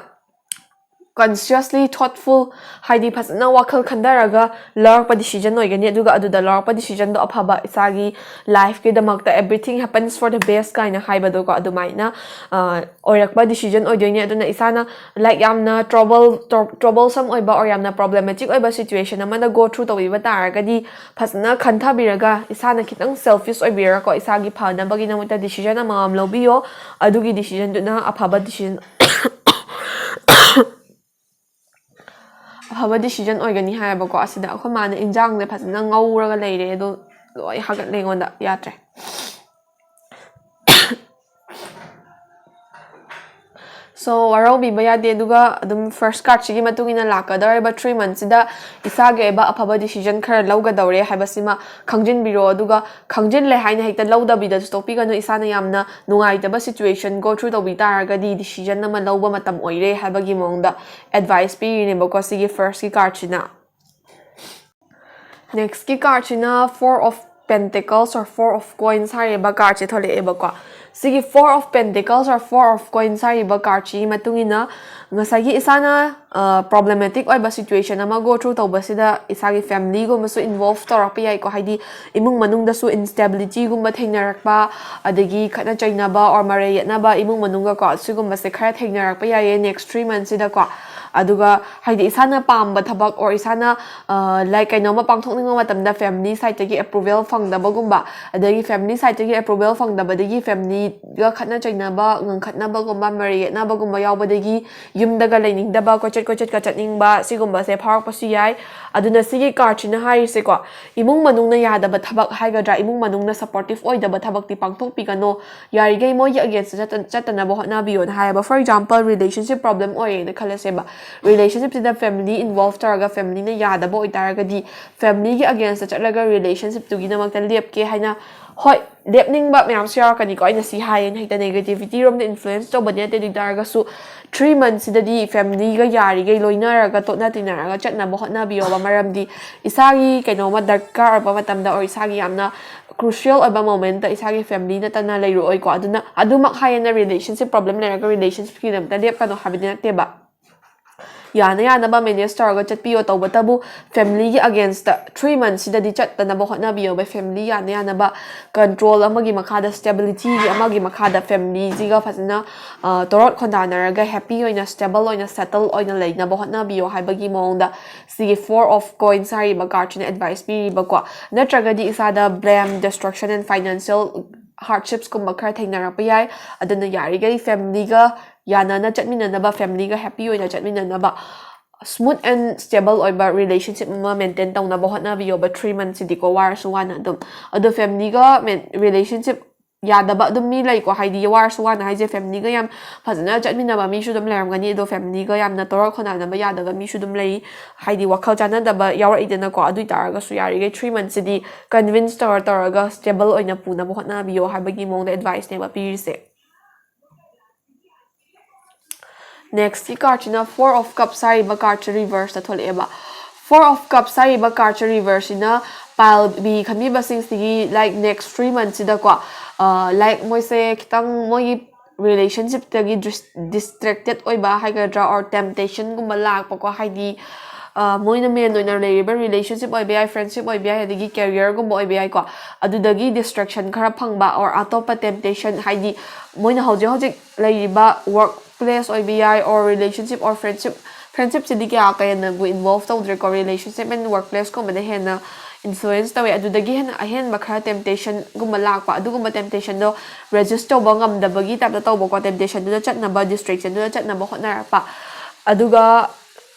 consciously thoughtful, ꯍꯥꯏꯗꯤ ꯐꯖꯅ ꯋꯥꯈꯜ ꯈꯟꯊꯔꯒ ꯂꯧꯔꯛꯄ decision ꯑꯣꯏꯒꯅꯤ꯫ ꯑꯗꯨꯒ ꯑꯗꯨꯗ ꯂꯧꯔꯛꯄ decisionꯗꯣ ꯑꯐꯕ, ꯏꯁꯥꯒꯤ lifeꯀꯤꯗꯃꯛꯇ everything happens for the best ꯀꯥꯏꯅ ꯍꯥꯏꯕꯗꯣꯀꯣ, ꯑꯗꯨꯃꯥꯏꯅ ꯑꯣꯏꯔꯛꯄ decision ꯑꯣꯏꯗꯣꯏꯅꯦ꯫ ꯑꯗꯨꯅ ꯏꯁꯥꯅ like ꯌꯥꯝꯅ trouble troublesome ꯑꯣꯏꯕ or ꯌꯥꯝꯅ problematic ꯑꯣꯏꯕ situation ꯑꯃꯗ go through ꯇꯧꯕꯤꯕ ꯇꯥꯔꯒꯗꯤ, ꯐꯖꯅ ꯈꯟꯊꯕꯤꯔꯒ ꯏꯁꯥꯅ ꯈꯤꯇꯪ selfish ꯑꯣꯏꯕꯤꯔꯒꯀꯣ, ꯏꯁꯥꯒꯤ ꯐꯅꯕꯒꯤꯗꯃꯛꯇ decision ꯑꯃꯃꯝ ꯂꯧꯕꯤꯌꯣ꯫ ꯑꯗꯨꯒꯤ decisionꯗꯨꯅ ꯑꯐꯕ decision ꯑꯐꯕ decision ꯑꯣꯏꯒꯅꯤ ꯍꯥꯏꯌꯦꯕꯀꯣ꯫ ꯑꯁꯤꯗ ꯑꯩꯈꯣꯏ ꯃꯥꯅ ꯏꯟꯖꯥꯡꯁꯦ ꯐꯖꯅ ꯉꯧꯔꯒ ꯂꯩꯔꯦ, ꯑꯗꯣ ꯂꯣꯏ ꯍꯥꯒꯠꯂꯦ ꯑꯩꯉꯣꯟꯗ, ꯌꯥꯗ꯭ꯔꯦ꯫ So ꯋꯥꯔꯧꯕꯤꯕ ꯌꯥꯗꯦ꯫ ꯑꯗꯨꯒ ꯑꯗꯨꯝ first cardꯁꯤꯒꯤ ꯃꯇꯨꯡ ꯏꯟꯅ ꯂꯥꯛꯀꯗꯧꯔꯤꯕ three monthsꯁꯤꯗ ꯏꯁꯥꯒꯤ ꯑꯣꯏꯕ ꯑꯐꯕ decision ꯈꯔ ꯂꯧꯒꯗꯧꯔꯦ ꯍꯥꯏꯕꯁꯤꯃ ꯈꯪꯖꯤꯟꯕꯤꯔꯣ꯫ ꯑꯗꯨꯒ ꯈꯪꯖꯤꯜꯂꯦ ꯍꯥꯏꯅ ꯍꯦꯛꯇ ꯂꯧꯗꯕꯤꯗꯁꯨ ꯇꯣꯛꯄꯤꯒꯅꯨ꯫ ꯏꯁꯥꯅ ꯌꯥꯝꯅ ꯅꯨꯡꯉꯥꯏꯇꯕ situation go through ꯇꯧꯕꯤ ꯇꯥꯔꯒꯗꯤ decision ꯑꯃ ꯂꯧꯕ ꯃꯇꯝ ꯑꯣꯏꯔꯦ ꯍꯥꯏꯕꯒꯤ ꯃꯑꯣꯡꯗ advice ꯄꯤꯔꯤꯅꯦꯕꯀꯣ ꯁꯤꯒꯤ firstꯀꯤ cardꯁꯤꯅ꯫ Nextꯀꯤ cardꯁꯤꯅ Four of Pentacles or Four of Coins ꯍꯥꯏꯔꯤꯕ cardꯁꯦ ꯊꯣꯛꯂꯛꯑꯦꯕꯀꯣ꯫ ꯁꯤꯒꯤ Four of Pentacles or Four of Coins ꯍꯥꯏꯔꯤꯕ cardꯁꯤꯒꯤ ꯃꯇꯨꯡ ꯏꯟꯅ ꯉꯁꯥꯏꯒꯤ ꯏꯁꯥꯅ problematic ꯑꯣꯏꯕ situation ꯑꯃ go through ꯇꯧꯕꯁꯤꯗ ꯏꯁꯥꯒꯤ familyꯒꯨꯝꯕꯁꯨ involve ꯇꯧꯔꯛꯄ ꯌꯥꯏꯀꯣ꯫ ꯍꯥꯏꯗꯤ ꯏꯃꯨꯡ ꯃꯅꯨꯡꯗꯁꯨ instabilityꯒꯨꯝꯕ ꯊꯦꯡꯅꯔꯛꯄ, ꯑꯗꯒꯤ ꯈꯠꯅ ꯆꯩꯅꯕ or ꯃꯔꯩ ꯌꯦꯠꯅꯕ ꯏꯃꯨꯡ ꯃꯅꯨꯡꯒꯀꯣ, ꯁꯤꯒꯨꯝꯕꯁꯦ ꯈꯔ ꯊꯦꯡꯅꯔꯛꯄ ꯌꯥꯏꯌꯦ next three monthsꯁꯤꯗꯀꯣ꯫ ꯑꯗꯨꯒ ꯍꯥꯏꯗꯤ ꯏꯁꯥꯅ ꯄꯥꯝꯕ ꯊꯕꯛ or ꯏꯁꯥꯅ like ꯀꯩꯅꯣꯝꯃ ꯄꯥꯡꯊꯣꯛꯅꯤꯡꯕ ꯃꯇꯝꯗ family sideꯇꯒꯤ approval ꯐꯪꯗꯕꯒꯨꯝꯕ, ꯑꯗꯒꯤ family sideꯇꯒꯤ approval ꯐꯪꯗꯕꯗꯒꯤ familyꯒ ꯈꯠꯅ ꯆꯩꯅꯕ, ꯉꯪꯈꯠꯅꯕꯒꯨꯝꯕ, ꯃꯔꯩ ꯌꯦꯠꯅꯕꯒꯨꯝꯕ ꯌꯥꯎꯕꯗꯒꯤ ꯌꯨꯝꯗꯒ ꯂꯩꯅꯤꯡꯗꯕ, ꯀꯣꯏꯆꯠ ꯀꯣꯏꯆꯠꯀ ꯆꯠꯅꯤꯡꯕ, ꯁꯤꯒꯨꯝꯕꯁꯦ ꯐꯥꯎꯔꯛꯄꯁꯨ ꯌꯥꯏ꯫ ꯑꯗꯨꯅ ꯁꯤꯒꯤ cardꯁꯤꯅ ꯍꯥꯏꯔꯤꯁꯦꯀꯣ, ꯏꯃꯨꯡ ꯃꯅꯨꯡꯅ ꯌꯥꯗꯕ ꯊꯕꯛ ꯍꯥꯏꯒꯗ꯭ꯔꯥ, ꯏꯃꯨꯡ ꯃꯅꯨꯡꯅ supportive ꯑꯣꯏꯗꯕ ꯊꯕꯛꯇꯤ ꯄꯥꯡꯊꯣꯛꯄꯤꯒꯅꯣ꯫ ꯌꯥꯔꯤꯈꯩ ꯃꯣꯏꯒꯤ againstꯇ ꯆꯠꯇ- ꯆꯠꯇꯅꯕ ꯍꯣꯠꯅꯕꯤꯌꯣꯅ ꯍꯥꯏꯌꯦꯕ꯫ For example, relationship problem ꯑꯣꯏꯔꯦꯅ ꯈꯜꯂꯁꯦꯕ꯫ Relationshipꯁꯤꯗ family involve ꯇꯧꯔꯒ familyꯅ ꯌꯥꯗꯕ ꯑꯣꯏꯇꯥꯔꯒꯗꯤ, familyꯒꯤ againstꯇ ꯆꯠꯂꯒ relationshipꯇꯨꯒꯤꯗꯃꯛꯇ ꯂꯦꯞꯀꯦ ꯍꯥꯏꯅ, ꯍꯣꯏ, ꯂꯦꯞꯅꯤꯡꯕ ꯃꯌꯥꯝꯁꯨ ꯌꯥꯎꯔꯛꯀꯅꯤꯀꯣ꯫ ꯑꯩꯅ ꯁꯤ ꯍꯥꯏꯌꯦꯅ ꯍꯦꯛꯇ negativity ꯔꯣꯝꯗ influence ꯇꯧꯕꯗꯤ ꯅꯠꯇꯦ꯫ ꯑꯗꯨ ꯑꯣꯏꯇꯥꯔꯒꯁꯨ three monthsꯁꯤꯗꯗꯤ familyꯒ ꯌꯥꯔꯤꯈꯩ ꯂꯣꯏꯅꯔꯒ, ꯇꯣꯠꯅ ꯇꯤꯟꯅꯔꯒ ꯆꯠꯅꯕ ꯍꯣꯠꯅꯕꯤꯌꯣꯕ꯫ ꯃꯔꯝꯗꯤ ꯏꯁꯥꯒꯤ ꯀꯩꯅꯣꯝꯃ ꯗꯔꯀꯥꯔ ꯑꯣꯏꯕ ꯃꯇꯝꯗ or ꯏꯁꯥꯒꯤ ꯌꯥꯝꯅ crucial ꯑꯣꯏꯕ momentꯇ ꯏꯁꯥꯒꯤ family ꯅꯠꯇꯅ ꯂꯩꯔꯛꯑꯣꯏꯀꯣ꯫ ꯑꯗꯨꯅ ꯑꯗꯨꯃꯛ ꯍꯥꯏꯌꯦꯅ relationship problem ꯂꯩꯔꯒ relationshipꯀꯤꯗꯃꯛꯇ ꯂꯦꯞꯀꯅꯣ ꯍꯥꯏꯕꯗꯤ ꯅꯠꯇꯦꯕ꯫ ꯌꯥꯅ ꯌꯥꯅꯕ ꯃꯦꯅꯦꯖ ꯇꯧꯔꯒ ꯆꯠꯄꯤꯌꯣ꯫ ꯇꯧꯕꯇꯕꯨ ꯐꯦꯃꯤꯂꯤꯒꯤ ꯑꯒꯦꯟꯁꯇ ꯊ꯭ꯔꯤ ꯃꯟꯁꯁꯤꯗꯗꯤ ꯆꯠꯇꯅꯕ ꯍꯣꯠꯅꯕꯤꯌꯣꯕ꯫ ꯐꯦꯃꯤꯂꯤ ꯌꯥꯅ ꯌꯥꯅꯕ ꯀꯟꯇ꯭ꯔꯣꯜ ꯑꯃꯒꯤ ꯃꯈꯥꯗ, ꯁ꯭ꯇꯦꯕꯤꯂꯤꯇꯤꯒꯤ ꯑꯃꯒꯤ ꯃꯈꯥꯗ ꯐꯦꯃꯤꯂꯤꯁꯤꯒ ꯐꯖꯅ ꯇꯣꯔꯣꯠ ꯈꯣꯟꯗꯥꯅꯔꯒ ꯍꯦꯄꯤ ꯑꯣꯏꯅ, ꯁ꯭ꯇꯦꯕꯜ ꯑꯣꯏꯅ, ꯁꯦꯇꯜ ꯑꯣꯏꯅ ꯂꯩꯅꯕ ꯍꯣꯠꯅꯕꯤꯌꯣ ꯍꯥꯏꯕꯒꯤ ꯃꯑꯣꯡꯗ ꯁꯤꯒꯤ ꯐꯣꯔ ꯑꯣꯐ ꯀꯣꯏꯟꯁ ꯍꯥꯏꯔꯤꯕ ꯀꯥꯔꯠꯁꯤꯅ ꯑꯦꯗꯚꯥꯏꯁ ꯄꯤꯔꯤꯕꯀꯣ꯫ ꯅꯠꯇ꯭ꯔꯒꯗꯤ ꯏꯁꯥꯗ ꯕ꯭ꯂꯦꯝ, ꯗꯤꯁꯇ꯭ꯔꯛꯁꯟ ꯑꯦꯟ ꯐꯥꯏꯅꯥꯟꯁꯤꯌꯦꯜ ꯍꯥꯔꯗꯁꯤꯞꯁꯀꯨꯝꯕ ꯈꯔ ꯊꯦꯡꯅꯔꯛꯄ ꯌꯥꯏ꯫ ꯑꯗꯨꯅ ꯌꯥꯔꯤꯈꯩ ꯐꯦꯃꯤꯂꯤꯒ ꯌꯥꯅꯅ ꯆꯠꯃꯤꯟꯅꯅꯕ, ꯐꯦꯃꯤꯂꯤꯒ ꯍꯦꯄꯤ ꯑꯣꯏꯅ ꯆꯠꯃꯤꯟꯅꯅꯕ, ꯁ꯭ꯃꯨꯠ ꯑꯦꯟ ꯁ꯭ꯇꯦꯕꯜ ꯑꯣꯏꯕ ꯔꯤꯂꯦꯁꯟꯁꯤꯞ ꯑꯃ ꯃꯦꯟꯇꯦꯟ ꯇꯧꯅꯕ ꯍꯣꯠꯅꯕꯤꯌꯣꯕ ꯊ꯭ꯔꯤ ꯃꯟꯁꯁꯤꯗꯤꯀꯣ꯫ ꯋꯥꯔꯁꯨ ꯋꯥꯅ ꯑꯗꯨꯝ꯫ ꯑꯗꯣ ꯐꯦꯃꯤꯂꯤꯒ ꯔꯤꯂꯦꯁꯟꯁꯤꯞ ꯌꯥꯗꯕ ꯑꯗꯨꯝ ꯃꯤ ꯂꯩꯀꯣ, ꯍꯥꯏꯗꯤ ꯋꯥꯔꯁꯨ ꯋꯥꯅ ꯍꯥꯏꯁꯦ ꯐꯦꯃꯤꯂꯤꯒ ꯌꯥꯝ ꯐꯖꯅ ꯆꯠꯃꯤꯟꯅꯕ ꯃꯤꯁꯨ ꯑꯗꯨꯝ ꯂꯩꯔꯝꯒꯅꯤ꯫ ꯑꯗꯣ ꯐꯦꯃꯤꯂꯤꯒ ꯌꯥꯝꯅ ꯇꯣꯔꯣꯛ ꯈꯣꯟꯗꯥꯅꯕ ꯌꯥꯗꯕ ꯃꯤꯁꯨ ꯑꯗꯨꯝ ꯂꯩ, ꯍꯥꯏꯗꯤ ꯋꯥꯈꯜ ꯆꯥꯟꯅꯗꯕ ꯌꯥꯎꯔꯛꯏꯗꯅꯀꯣ꯫ ꯑꯗꯨ ꯑꯣꯏ ꯇꯥꯔꯒꯁꯨ ꯌꯥꯔꯤꯈꯩ ꯊ꯭ꯔꯤ ꯃꯟꯁꯁꯤꯗꯤ ꯀꯟꯚꯤꯟꯁ ꯇꯧꯔ ꯇꯧꯔꯒ ꯁ꯭ꯇꯦꯕꯜ ꯑꯣꯏꯅ ꯄꯨꯅꯕ ꯍꯣꯠꯅꯕꯤꯌꯣ ꯍꯥꯏꯕꯒꯤ ꯃꯑꯣꯡꯗ ꯑꯦꯗꯚꯥꯏꯁꯅꯦꯕ ꯄꯤꯔꯤꯁꯦ꯫ ꯅꯦꯛꯁꯀꯤ ꯀꯥꯔꯠꯁꯤꯅ ꯐꯣꯔ ꯑꯣꯐ ꯀꯞꯁ ꯍꯥꯏꯔꯤꯕ ꯀꯥꯔꯠꯁꯦ ꯔꯤꯚꯔꯁꯇ ꯊꯣꯛꯂꯛꯑꯦꯕ꯫ ꯐꯣꯔ ꯑꯣꯐ ꯀꯞꯁ ꯍꯥꯏꯔꯤꯕ ꯀꯥꯔꯠꯁꯦ ꯔꯤꯚꯔꯁꯁꯤꯅ ꯄꯥꯏꯜ ꯕꯤ ꯈꯟꯕꯤꯕꯁꯤꯡꯁꯤꯒꯤ, ꯂꯥꯏꯛ, ꯅꯦꯛꯁ ꯊ꯭ꯔꯤ ꯃꯟꯁꯁꯤꯗꯀꯣ, ꯂꯥꯏꯛ, ꯃꯣꯏꯁꯦ ꯈꯤꯇꯪ ꯃꯣꯏꯒꯤ ꯔꯤꯂꯦꯁꯟꯁꯤꯞꯇꯒꯤ ꯗꯤꯁꯇ꯭ꯔꯦꯛꯇꯦꯠ ꯑꯣꯏꯕ ꯍꯥꯏꯒꯗ꯭ꯔꯥ, ꯑꯣꯔ ꯇꯦꯝꯇꯦꯁꯟꯒꯨꯝꯕ ꯂꯥꯛꯄꯀꯣ, ꯍꯥꯏꯗꯤ ꯃꯣꯏꯅ ꯃꯦꯟ ꯑꯣꯏꯅ ꯂꯩꯔꯤꯕ ꯔꯤꯂꯦꯁꯟꯁꯤꯞ ꯑꯣꯏꯕ ꯌꯥꯏ, ꯐ꯭ꯔꯦꯟꯁꯤꯞ ꯑꯣꯏꯕ ꯌꯥꯏ, ꯑꯗꯒꯤ ꯀꯦꯔꯤꯌꯔꯒꯨꯝꯕ ꯑꯣꯏꯕ ꯌꯥꯏꯀꯣ꯫ ꯑꯗꯨꯗꯒꯤ ꯗꯤꯁꯇ꯭ꯔꯦꯛꯁꯟ ꯈꯔ ꯐꯪꯕ, ꯑꯣꯔ ꯑꯇꯣꯞꯄ ꯇꯦꯝꯇꯦꯁꯟ, ꯍꯥꯏꯗꯤ ꯃꯣꯏꯅ ꯍꯧꯖꯤꯛ ꯍꯧꯖꯤꯛ ꯂꯩꯔꯤꯕ ꯋꯥꯔꯛ ꯄ꯭ꯂꯦꯁ ꯑꯣꯏꯕ ꯌꯥꯏ, ꯑꯣꯔ ꯔꯤꯂꯦꯁꯟꯁꯤꯞ ꯑꯣꯔ ꯐ꯭ꯔꯦꯟꯁꯤꯞ, ꯐ꯭ꯔꯦꯟꯁꯤꯞꯁꯤꯗꯤ ꯀꯌꯥ ꯀꯌꯥꯅꯕꯨ ꯏꯟꯚꯣꯜꯕ ꯇꯧꯗ꯭ꯔꯦꯀꯣ, ꯔꯤꯂꯦꯁꯟꯁꯤꯞ ꯑꯦꯟ ꯋꯥꯔꯛ ꯄ꯭ꯂꯦꯁꯀꯨꯝꯕꯗ ꯍꯦꯟꯅ ꯏꯟꯐ꯭ꯂꯨꯌꯦꯟꯁ ꯇꯧꯋꯦ꯫ ꯑꯗꯨꯗꯒꯤ ꯍꯦꯟꯅ ꯑꯍꯦꯟꯕ ꯈꯔ ꯇꯦꯝꯇꯦꯁꯟꯒꯨꯝꯕ ꯂꯥꯛꯄ, ꯑꯗꯨꯒꯨꯝꯕ ꯇꯦꯝꯇꯦꯁꯟꯗꯣ ꯔꯦꯖꯤꯁ ꯇꯧꯕ ꯉꯝꯗꯕꯒꯤ ꯇꯥꯏꯞꯇ ꯇꯧꯕꯀꯣ, ꯇꯦꯝꯇꯦꯁꯟꯗꯨꯗ ꯆꯠꯅꯕ, ꯗꯤꯁꯇ꯭ꯔꯦꯛꯁꯟꯗꯨꯗ ꯆꯠꯅꯕ ꯍꯣꯠꯅꯔꯛꯄ꯫ ꯑꯗꯨꯒ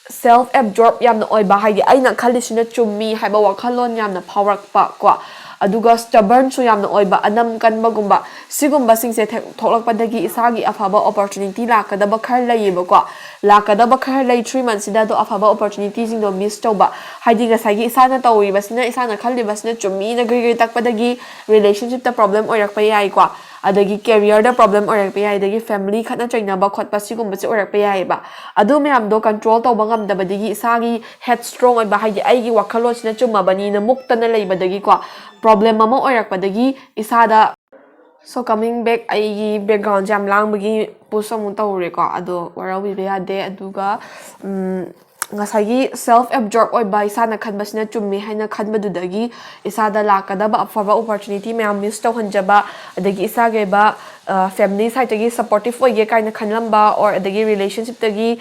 ꯁꯦꯜꯐ ꯑꯦꯕꯖꯣꯔꯞ ꯌꯥꯝꯅ ꯑꯣꯏꯕ, ꯍꯥꯏꯗꯤ ꯑꯩꯅ ꯈꯜꯂꯤꯁꯤꯅ ꯆꯨꯝꯃꯤ ꯍꯥꯏꯕ ꯋꯥꯈꯜꯂꯣꯟ ꯌꯥꯝꯅ ꯐꯥꯎꯔꯛꯄ ꯀꯣ꯫ ꯑꯗꯨꯒ ꯁ꯭ꯇꯕꯔꯟꯁꯨ ꯌꯥꯝꯅ ꯑꯣꯏꯕ, ꯑꯅꯝ ꯀꯟꯕꯒꯨꯝꯕ, ꯁꯤꯒꯨꯝꯕꯁꯤꯡꯁꯦ ꯊꯦꯛ-, ꯊꯣꯛꯂꯛꯄꯗꯒꯤ ꯏꯁꯥꯒꯤ ꯑꯐꯕ ꯑꯣꯄꯣꯔꯆꯨꯅꯤꯇꯤ ꯂꯥꯛꯀꯗꯕ ꯈꯔ ꯂꯩꯌꯦꯕꯀꯣ꯫ ꯂꯥꯛꯀꯗꯕ ꯈꯔ ꯂꯩ ꯊ꯭ꯔꯤ ꯃꯟꯁꯁꯤꯗ, ꯑꯗꯣ ꯑꯐꯕ ꯑꯣꯄꯣꯔꯆꯨꯅꯤꯇꯤꯁꯤꯡꯗꯣ ꯃꯤꯁ ꯇꯧꯕ꯫ ꯍꯥꯏꯗꯤ ꯉꯁꯥꯏꯒꯤ ꯏꯁꯥꯅ ꯇꯧꯔꯤꯕꯁꯤꯅ, ꯏꯁꯥꯅ ꯈꯜꯂꯤꯕꯁꯤꯅ ꯆꯨꯝꯃꯤꯅ ꯒ꯭ꯔꯤ ꯒ꯭ꯔꯤ ꯇꯛꯄꯗꯒꯤ ꯔꯤꯂꯦꯁꯟꯁꯤꯞꯇ ꯄ꯭ꯔꯣꯕ꯭ꯂꯦꯝ ꯑꯣꯏꯔꯛꯄ ꯌꯥꯏꯀꯣ꯫ ꯑꯗꯒꯤ ꯀꯦꯔꯤꯌꯔꯗ ꯄ꯭ꯔꯣꯕ꯭ꯂꯦꯝ ꯑꯣꯏꯔꯛꯄ ꯌꯥꯏ, ꯑꯗꯒꯤ ꯐꯦꯃꯤꯂꯤ ꯈꯠꯅ ꯆꯩꯅꯕ ꯈꯣꯠꯄ ꯁꯤꯒꯨꯝꯕꯁꯦ ꯑꯣꯏꯔꯛꯄ ꯌꯥꯏꯑꯕ꯫ ꯑꯗꯨ ꯃꯌꯥꯝꯗꯣ ꯀꯟꯇ꯭ꯔꯣꯜ ꯇꯧꯕ ꯉꯝꯗꯕꯗꯒꯤ ꯏꯁꯥꯒꯤ ꯍꯦꯗ ꯁ꯭ꯇ꯭ꯔꯣꯡ ꯑꯣꯏꯕ, ꯍꯥꯏꯗꯤ ꯑꯩꯒꯤ ꯋꯥꯈꯜꯂꯣꯟꯁꯤꯅ ꯆꯨꯝꯃꯕꯅꯤꯅ ꯃꯨꯛꯇꯅ ꯂꯩꯕꯗꯒꯤꯀꯣ, ꯄ꯭ꯔꯣꯕ꯭ꯂꯦꯝ ꯑꯃ ꯑꯣꯏꯔꯛꯄꯗꯒꯤ ꯏꯁꯥꯗ So coming back, ꯑꯩꯒꯤ backgroundꯁꯦ ꯌꯥꯝ ꯂꯥꯡꯕꯒꯤ push ꯑꯃꯨꯛ ꯇꯧꯔꯦꯀꯣ, ꯑꯗꯣ ꯋꯥꯔꯧꯕꯤꯕ ꯌꯥꯗꯦ꯫ ꯑꯗꯨꯒ ꯎꯝ, ꯉꯁꯥꯏꯒꯤ self absorb ꯑꯣꯏꯕ, ꯏꯁꯥꯅ ꯈꯟꯕꯁꯤꯅ ꯆꯨꯝꯃꯤ ꯍꯥꯏꯅ ꯈꯟꯕꯗꯨꯗꯒꯤ ꯏꯁꯥꯗ ꯂꯥꯛꯀꯗꯕ ꯑꯐꯕ opportunity ꯃꯌꯥꯝ miss ꯇꯧꯍꯟꯖꯕ, ꯑꯗꯒꯤ ꯏꯁꯥꯒꯤ ꯑꯣꯏꯕ family sideꯇꯒꯤ supportive ꯑꯣꯏꯒꯦ ꯀꯥꯏꯅ ꯈꯜꯂꯝꯕ, or ꯑꯗꯒꯤ relationshipꯇꯒꯤ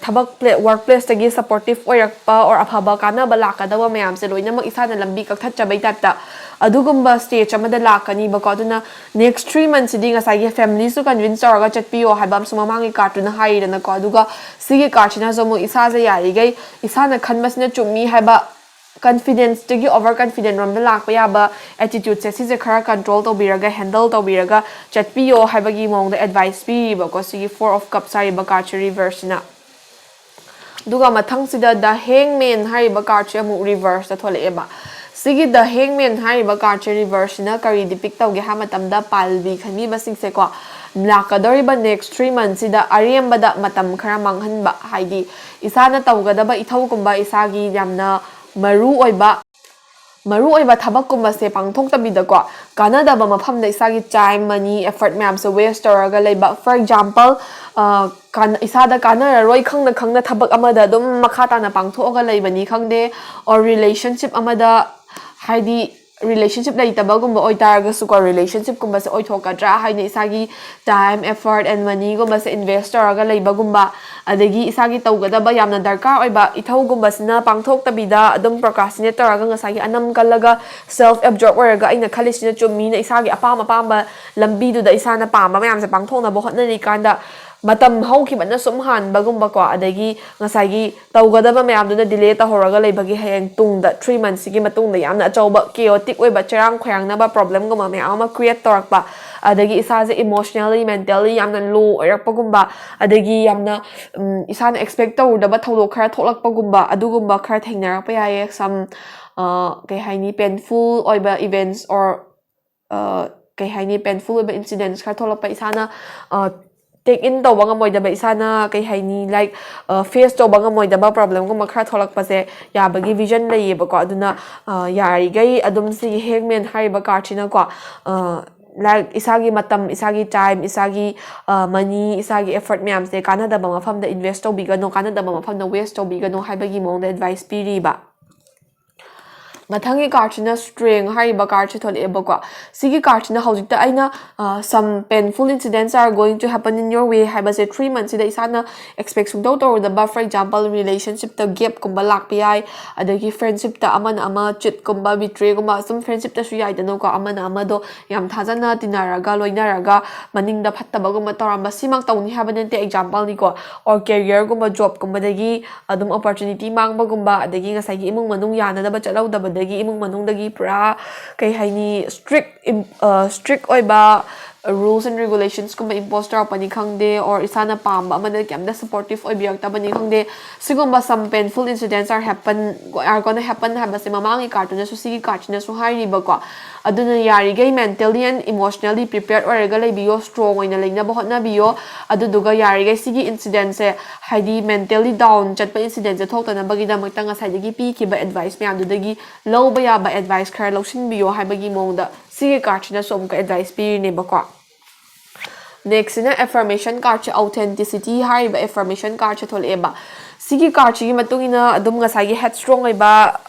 ꯊꯕꯛ work placeꯇꯒꯤ supportive ꯑꯣꯏꯔꯛꯄ or ꯑꯐꯕ ꯀꯥꯟꯅꯕ ꯂꯥꯛꯀꯗꯕ ꯃꯌꯥꯝꯁꯦ ꯂꯣꯏꯅꯃꯛ ꯏꯁꯥꯅ ꯂꯝꯕꯤ ꯀꯛꯊꯠꯆꯕꯩ typeꯇ ꯑꯗꯨꯒꯨꯝꯕ stage ꯑꯃꯗ ꯂꯥꯛꯀꯅꯤꯕꯀꯣ꯫ ꯑꯗꯨꯅ next three monthsꯁꯤꯗꯤ ꯉꯁꯥꯏꯒꯤ familyꯁꯨ convince ꯇꯧꯔꯒ ꯆꯠꯄꯤꯌꯣ ꯍꯥꯏꯕ ꯑꯃꯁꯨ ꯃꯃꯥꯡꯒꯤ cardꯇꯨꯅ ꯍꯥꯏꯔꯤꯗꯅꯀꯣ꯫ ꯑꯗꯨꯒ ꯁꯤꯒꯤ cardꯁꯤꯅꯁꯨ ꯑꯃꯨꯛ ꯏꯁꯥꯁꯦ ꯌꯥꯔꯤꯈꯩ ꯏꯁꯥꯅ ꯈꯟꯕꯁꯤꯅ ꯆꯨꯝꯃꯤ ꯍꯥꯏꯕ confidenceꯇꯒꯤ over confident ꯔꯣꯝꯗ ꯂꯥꯛꯄ ꯌꯥꯕ attitudeꯁꯦ, ꯁꯤꯁꯦ ꯈꯔ control ꯇꯧꯕꯤꯔꯒ, handle ꯇꯧꯕꯤꯔꯒ ꯆꯠꯄꯤꯌꯣ ꯍꯥꯏꯕꯒꯤ ꯃꯑꯣꯡꯗ advice ꯄꯤꯔꯤꯕꯀꯣ, ꯁꯤꯒꯤ Four of Cups ꯍꯥꯏꯔꯤꯕ cardꯁꯦ reverseꯁꯤꯅ꯫ ꯑꯗꯨꯒ ꯃꯊꯪꯁꯤꯗ The Hangman ꯍꯥꯏꯔꯤꯕ cardꯁꯦ ꯑꯃꯨꯛ reverseꯇ ꯊꯣꯛꯂꯛꯑꯦꯕ꯫ ꯁꯤꯒꯤ The Hangman ꯍꯥꯏꯔꯤꯕ cardꯁꯦ reverseꯁꯤꯅ ꯀꯔꯤ depict ꯇꯧꯒꯦ ꯍꯥꯏꯕ ꯃꯇꯝꯗ, ꯄꯥꯜꯕꯤ ꯈꯟꯕꯤꯕꯁꯤꯡꯁꯦꯀꯣ, ꯂꯥꯛꯀꯗꯧꯔꯤꯕ next three monthsꯁꯤꯗ ꯑꯔꯦꯝꯕꯗ ꯃꯇꯝ ꯈꯔ ꯃꯥꯡꯍꯟꯕ, ꯍꯥꯏꯗꯤ ꯏꯁꯥꯅ ꯇꯧꯒꯗꯕ ꯏꯊꯧꯒꯨꯝꯕ, ꯏꯁꯥꯒꯤ ꯌꯥꯝꯅ ꯃꯔꯨ ꯑꯣꯏꯕ ꯃꯔꯨꯑꯣꯏꯕ ꯊꯕꯛꯀꯨꯝꯕꯁꯦ ꯄꯥꯡꯊꯣꯛꯇꯕꯤꯗꯀꯣ, ꯀꯥꯟꯅꯗꯕ ꯃꯐꯝꯗ ꯏꯁꯥꯒꯤ time, money, effort ꯃꯌꯥꯝꯁꯦ waste ꯇꯧꯔꯒ ꯂꯩꯕ꯫ For example, ꯏꯁꯥꯗ ꯀꯥꯟꯅꯔꯔꯣꯏ ꯈꯪꯅ ꯈꯪꯅ ꯊꯕꯛ ꯑꯃꯗ ꯑꯗꯨꯝ ꯃꯈꯥ ꯇꯥꯅ ꯄꯥꯡꯊꯣꯛꯑꯒ ꯂꯩꯕꯅꯤ ꯈꯪꯗꯦ, or relationship ꯑꯃꯗ, ꯍꯥꯏꯗꯤ relationship ꯂꯩꯇꯕꯒꯨꯝꯕ ꯑꯣꯏꯇꯥꯔꯒꯁꯨꯀꯣ, relationshipꯀꯨꯝꯕꯁꯦ ꯑꯣꯏꯊꯣꯛꯀꯗ꯭ꯔꯥ ꯍꯥꯏꯅ ꯏꯁꯥꯒꯤ time, effort and moneyꯒꯨꯝꯕꯁꯦ invest ꯇꯧꯔꯒ ꯂꯩꯕꯒꯨꯝꯕ, ꯑꯗꯒꯤ ꯏꯁꯥꯒꯤ ꯇꯧꯒꯗꯕ ꯌꯥꯝꯅ ꯗꯔꯀꯥꯔ ꯑꯣꯏꯕ ꯏꯊꯧꯒꯨꯝꯕꯁꯤꯅ ꯄꯥꯡꯊꯣꯛꯇꯕꯤꯗ ꯑꯗꯨꯝ procrastinate ꯇꯧꯔꯒ ꯉꯁꯥꯏꯒꯤ ꯑꯅꯝ ꯀꯜꯂꯒ self absorb ꯑꯣꯏꯔꯒ ꯑꯩꯅ ꯈꯜꯂꯤꯁꯤꯅ ꯆꯨꯝꯃꯤꯅ ꯏꯁꯥꯒꯤ ꯑꯄꯥꯝ ꯑꯄꯥꯝꯕ ꯂꯝꯕꯤꯗꯨꯗ ꯏꯁꯥꯅ ꯄꯥꯝꯕ ꯃꯌꯥꯝꯁꯦ ꯄꯥꯡꯊꯣꯛꯅꯕ ꯍꯣꯠꯅꯔꯤꯀꯥꯟꯗ ꯃꯇꯝ ꯍꯧꯈꯤꯕꯅ ꯁꯨꯝ ꯍꯥꯟꯕꯒꯨꯝꯕꯀꯣ, ꯑꯗꯒꯤ ꯉꯁꯥꯏꯒꯤ ꯇꯧꯒꯗꯕ ꯃꯌꯥꯝꯗꯨꯅ delay ꯇꯧꯍꯧꯔꯒ ꯂꯩꯕꯒꯤ ꯍꯌꯦꯡ ꯇꯨꯡꯗ three monthsꯁꯤꯒꯤ ꯃꯇꯨꯡꯗ ꯌꯥꯝꯅ ꯑꯆꯧꯕ chaotic ꯑꯣꯏꯕ ꯆꯔꯥꯡ ꯈꯣꯏꯔꯥꯡꯅꯕ problemꯒꯨꯝꯕ ꯃꯌꯥꯝ ꯑꯃ create ꯇꯧꯔꯛꯄ, ꯑꯗꯒꯤ ꯏꯁꯥꯁꯦ emotionally, mentally ꯌꯥꯝꯅ low ꯑꯣꯏꯔꯛꯄꯒꯨꯝꯕ, ꯑꯗꯒꯤ ꯌꯥꯝꯅ ꯏꯁꯥꯅ expect ꯇꯧꯔꯨꯗꯕ ꯊꯧꯗꯣꯛ ꯈꯔ ꯊꯣꯛꯂꯛꯄꯒꯨꯝꯕ, ꯑꯗꯨꯒꯨꯝꯕ ꯈꯔ ꯊꯦꯡꯅꯔꯛꯄ ꯌꯥꯏꯌꯦ꯫ Some ꯀꯩ ꯍꯥꯏꯅꯤ, painful ꯑꯣꯏꯕ events or ꯀꯩ ꯍꯥꯏꯅꯤ, painful ꯑꯣꯏꯕ incidents ꯈꯔ ꯊꯣꯛꯂꯛꯄ, ꯏꯁꯥꯅ take in ꯇꯧꯕ ꯉꯝꯃꯣꯏꯗꯕ, ꯏꯁꯥꯅ ꯀꯩ ꯍꯥꯏꯅꯤ, like face ꯇꯧꯕ ꯉꯝꯃꯣꯏꯗꯕ problemꯒꯨꯝꯕ ꯈꯔ ꯊꯣꯛꯂꯛꯄꯁꯦ ꯌꯥꯕꯒꯤ vision ꯂꯩꯌꯦꯕꯀꯣ꯫ ꯑꯗꯨꯅ ꯌꯥꯔꯤꯈꯩ ꯑꯗꯨꯝ ꯁꯤꯒꯤ Hangman ꯍꯥꯏꯔꯤꯕ cardꯁꯤꯅꯀꯣ ꯂꯥꯏꯛ ꯏꯁꯥꯒꯤ ꯃꯇꯝ, ꯏꯁꯥꯒꯤ ꯇꯥꯏꯝ, ꯏꯁꯥꯒꯤ ꯃꯅꯤ, ꯏꯁꯥꯒꯤ ꯑꯦꯐꯔꯠ ꯃꯌꯥꯝꯁꯦ ꯀꯥꯟꯅꯗꯕ ꯃꯐꯝꯗ ꯏꯟꯚꯦꯁ ꯇꯧꯕꯤꯒꯅꯣ, ꯀꯥꯟꯅꯗꯕ ꯃꯐꯝꯗ ꯋꯦꯁ ꯇꯧꯕꯤꯒꯅꯣ ꯍꯥꯏꯕꯒꯤ ꯃꯑꯣꯡꯗ ꯑꯦꯗꯚꯥꯏꯁ ꯄꯤꯔꯤꯕ꯫ ꯃꯊꯪꯒꯤ ꯀꯥꯔꯠꯁꯤꯅ ꯁ꯭ꯇ꯭ꯔꯦꯡ ꯍꯥꯏꯔꯤꯕ ꯀꯥꯔꯠꯁꯦ ꯊꯣꯛꯂꯛꯑꯦꯕꯀꯣ꯫ ꯁꯤꯒꯤ ꯀꯥꯔꯠꯁꯤꯅ ꯍꯧꯖꯤꯛꯇ ꯑꯩꯅ some painful incidents are going to happen in your way ꯍꯥꯏꯕꯁꯦ ꯊ꯭ꯔꯤ ꯃꯟꯠꯁꯤꯗ ꯏꯁꯥꯅ ꯑꯦꯛꯁꯄꯦꯛ ꯁꯨꯡꯇꯧ ꯇꯧꯔꯨꯗꯕ, ꯐꯣꯔ ꯑꯦꯛꯖꯥꯝꯄꯜ ꯔꯤꯂꯦꯁꯟꯁꯤꯞꯇ ꯒꯦꯞꯀꯨꯝꯕ ꯂꯥꯛꯄ ꯌꯥꯏ, ꯑꯗꯒꯤ ꯐ꯭ꯔꯦꯟꯁꯤꯞꯇ ꯑꯃꯅ ꯑꯃ ꯆꯤꯠꯀꯨꯝꯕ, ꯕꯤꯇ꯭ꯔꯦꯒꯨꯝꯕ, ꯁꯨꯝ ꯐ꯭ꯔꯦꯟꯁꯤꯞꯇꯁꯨ ꯌꯥꯏꯗꯅꯀꯣ, ꯑꯃꯅ ꯑꯃꯗꯣ ꯌꯥꯝ ꯊꯥꯖꯅ ꯇꯤꯟꯅꯔꯒ ꯂꯣꯏꯅꯔꯒ ꯃꯅꯤꯡꯗ ꯐꯠꯇꯕꯒꯨꯝꯕ ꯇꯧꯔꯝꯕ, ꯁꯤꯃꯛ ꯇꯧꯅꯤ ꯍꯥꯏꯕ ꯅꯠꯇꯦ, ꯑꯦꯛꯖꯥꯝꯄꯜꯅꯤꯀꯣ, ꯑꯣꯔ ꯀꯦꯔꯤꯌꯔꯒꯨꯝꯕ, ꯖꯣꯕꯀꯨꯝꯕꯗꯒꯤ ꯑꯗꯨꯝ ꯑꯣꯄꯣꯔꯆꯨꯅꯤꯇꯤ ꯃꯥꯡꯕꯒꯨꯝꯕ, ꯑꯗꯒꯤ ꯉꯁꯥꯏꯒꯤ ꯏꯃꯨꯡ ꯃꯅꯨꯡ ꯌꯥꯅꯗꯕ ꯆꯠꯍꯧꯗꯕꯗꯒꯤ ꯏꯃꯨꯡ ꯃꯅꯨꯡꯗꯒꯤ ꯄꯨꯔꯥ ꯀꯩ ꯍꯥꯏꯅꯤ, ꯁ꯭ꯇ꯭ꯔꯤꯛ ꯁ꯭ꯇ꯭ꯔꯤꯛ ꯑꯣꯏꯕ ꯔꯨꯜꯁ ꯑꯦꯟ ꯔꯤꯒꯨꯂꯦꯁꯟꯁꯀꯨꯝꯕ ꯏꯝꯄꯣꯁ ꯇꯧꯔꯛꯄꯅꯤ ꯈꯪꯗꯦ, ꯑꯣꯔ ꯏꯁꯥꯅ ꯄꯥꯝꯕ ꯑꯃꯗ ꯀꯩꯝꯇ ꯁꯄꯣꯔꯇꯤꯞ ꯑꯣꯏꯕꯤꯔꯛꯇꯕꯅꯤ ꯈꯪꯗꯦ, ꯁꯤꯒꯨꯝꯕ some painful incidents are happen are gonna happen ꯍꯥꯏꯕꯁꯦ ꯃꯃꯥꯡꯒꯤ ꯀꯥꯔꯠꯇꯨꯅꯁꯨ, ꯁꯤꯒꯤ ꯀꯥꯔꯠꯁꯤꯅꯁꯨ ꯍꯥꯏꯔꯤꯕꯀꯣ꯫ ꯑꯗꯨꯅ ꯌꯥꯔꯤꯈꯩ ꯃꯦꯟꯇꯦꯜꯂꯤ ꯑꯦꯟ ꯏꯃꯣꯁꯅꯦꯜꯂꯤ ꯄ꯭ꯔꯤꯄꯦꯌꯔ ꯑꯣꯏꯔꯒ ꯂꯩꯕꯤꯌꯣ, ꯁ꯭ꯇ꯭ꯔꯣꯡ ꯑꯣꯏꯅ ꯂꯩꯅꯕ ꯍꯣꯠꯅꯕꯤꯌꯣ꯫ ꯑꯗꯨꯗꯨꯒ ꯌꯥꯔꯤꯈꯩ ꯁꯤꯒꯤ ꯏꯟꯁꯤꯗꯦꯟꯁꯦ, ꯍꯥꯏꯗꯤ ꯃꯦꯟꯇꯦꯜꯂꯤ ꯗꯥꯎꯟ ꯆꯠꯄ ꯏꯟꯁꯤꯗꯦꯟꯁꯦ ꯊꯣꯛꯇꯅꯕꯒꯤꯗꯃꯛꯇ ꯉꯁꯥꯏꯗꯒꯤ ꯄꯤꯈꯤꯕ ꯑꯦꯗꯚꯥꯏꯁ ꯃꯌꯥꯝꯗꯨꯗꯒꯤ ꯂꯧꯕ ꯌꯥꯕ ꯑꯦꯗꯚꯥꯏꯁ ꯈꯔ ꯂꯧꯁꯤꯟꯕꯤꯌꯣ ꯍꯥꯏꯕꯒꯤ ꯃꯑꯣꯡꯗ ꯁꯤꯒꯤ ꯀꯥꯔꯠꯁꯤꯅꯁꯨ ꯑꯃꯨꯛꯀ ꯑꯦꯗꯚꯥꯏꯁ ꯄꯤꯔꯤꯅꯦꯕꯀꯣ꯫ ꯅꯦꯛꯁꯁꯤꯅ ꯑꯦꯐꯔꯃꯦꯁꯟ ꯀꯥꯔꯠꯁꯦ, ꯑꯣꯊꯦꯟꯇꯤꯁꯤꯇꯤ ꯍꯥꯏꯔꯤꯕ ꯑꯦꯐꯔꯃꯦꯁꯟ ꯀꯥꯔꯠꯁꯦ ꯊꯣꯛꯂꯛꯑꯦꯕ꯫ ꯁꯤꯒꯤ ꯀꯥꯔꯠꯁꯤꯒꯤ ꯃꯇꯨꯡ ꯏꯟꯅ ꯑꯗꯨꯝ ꯉꯁꯥꯏꯒꯤ ꯍꯦꯗ ꯁ꯭ꯇ꯭ꯔꯣꯡ ꯑꯣꯏꯕ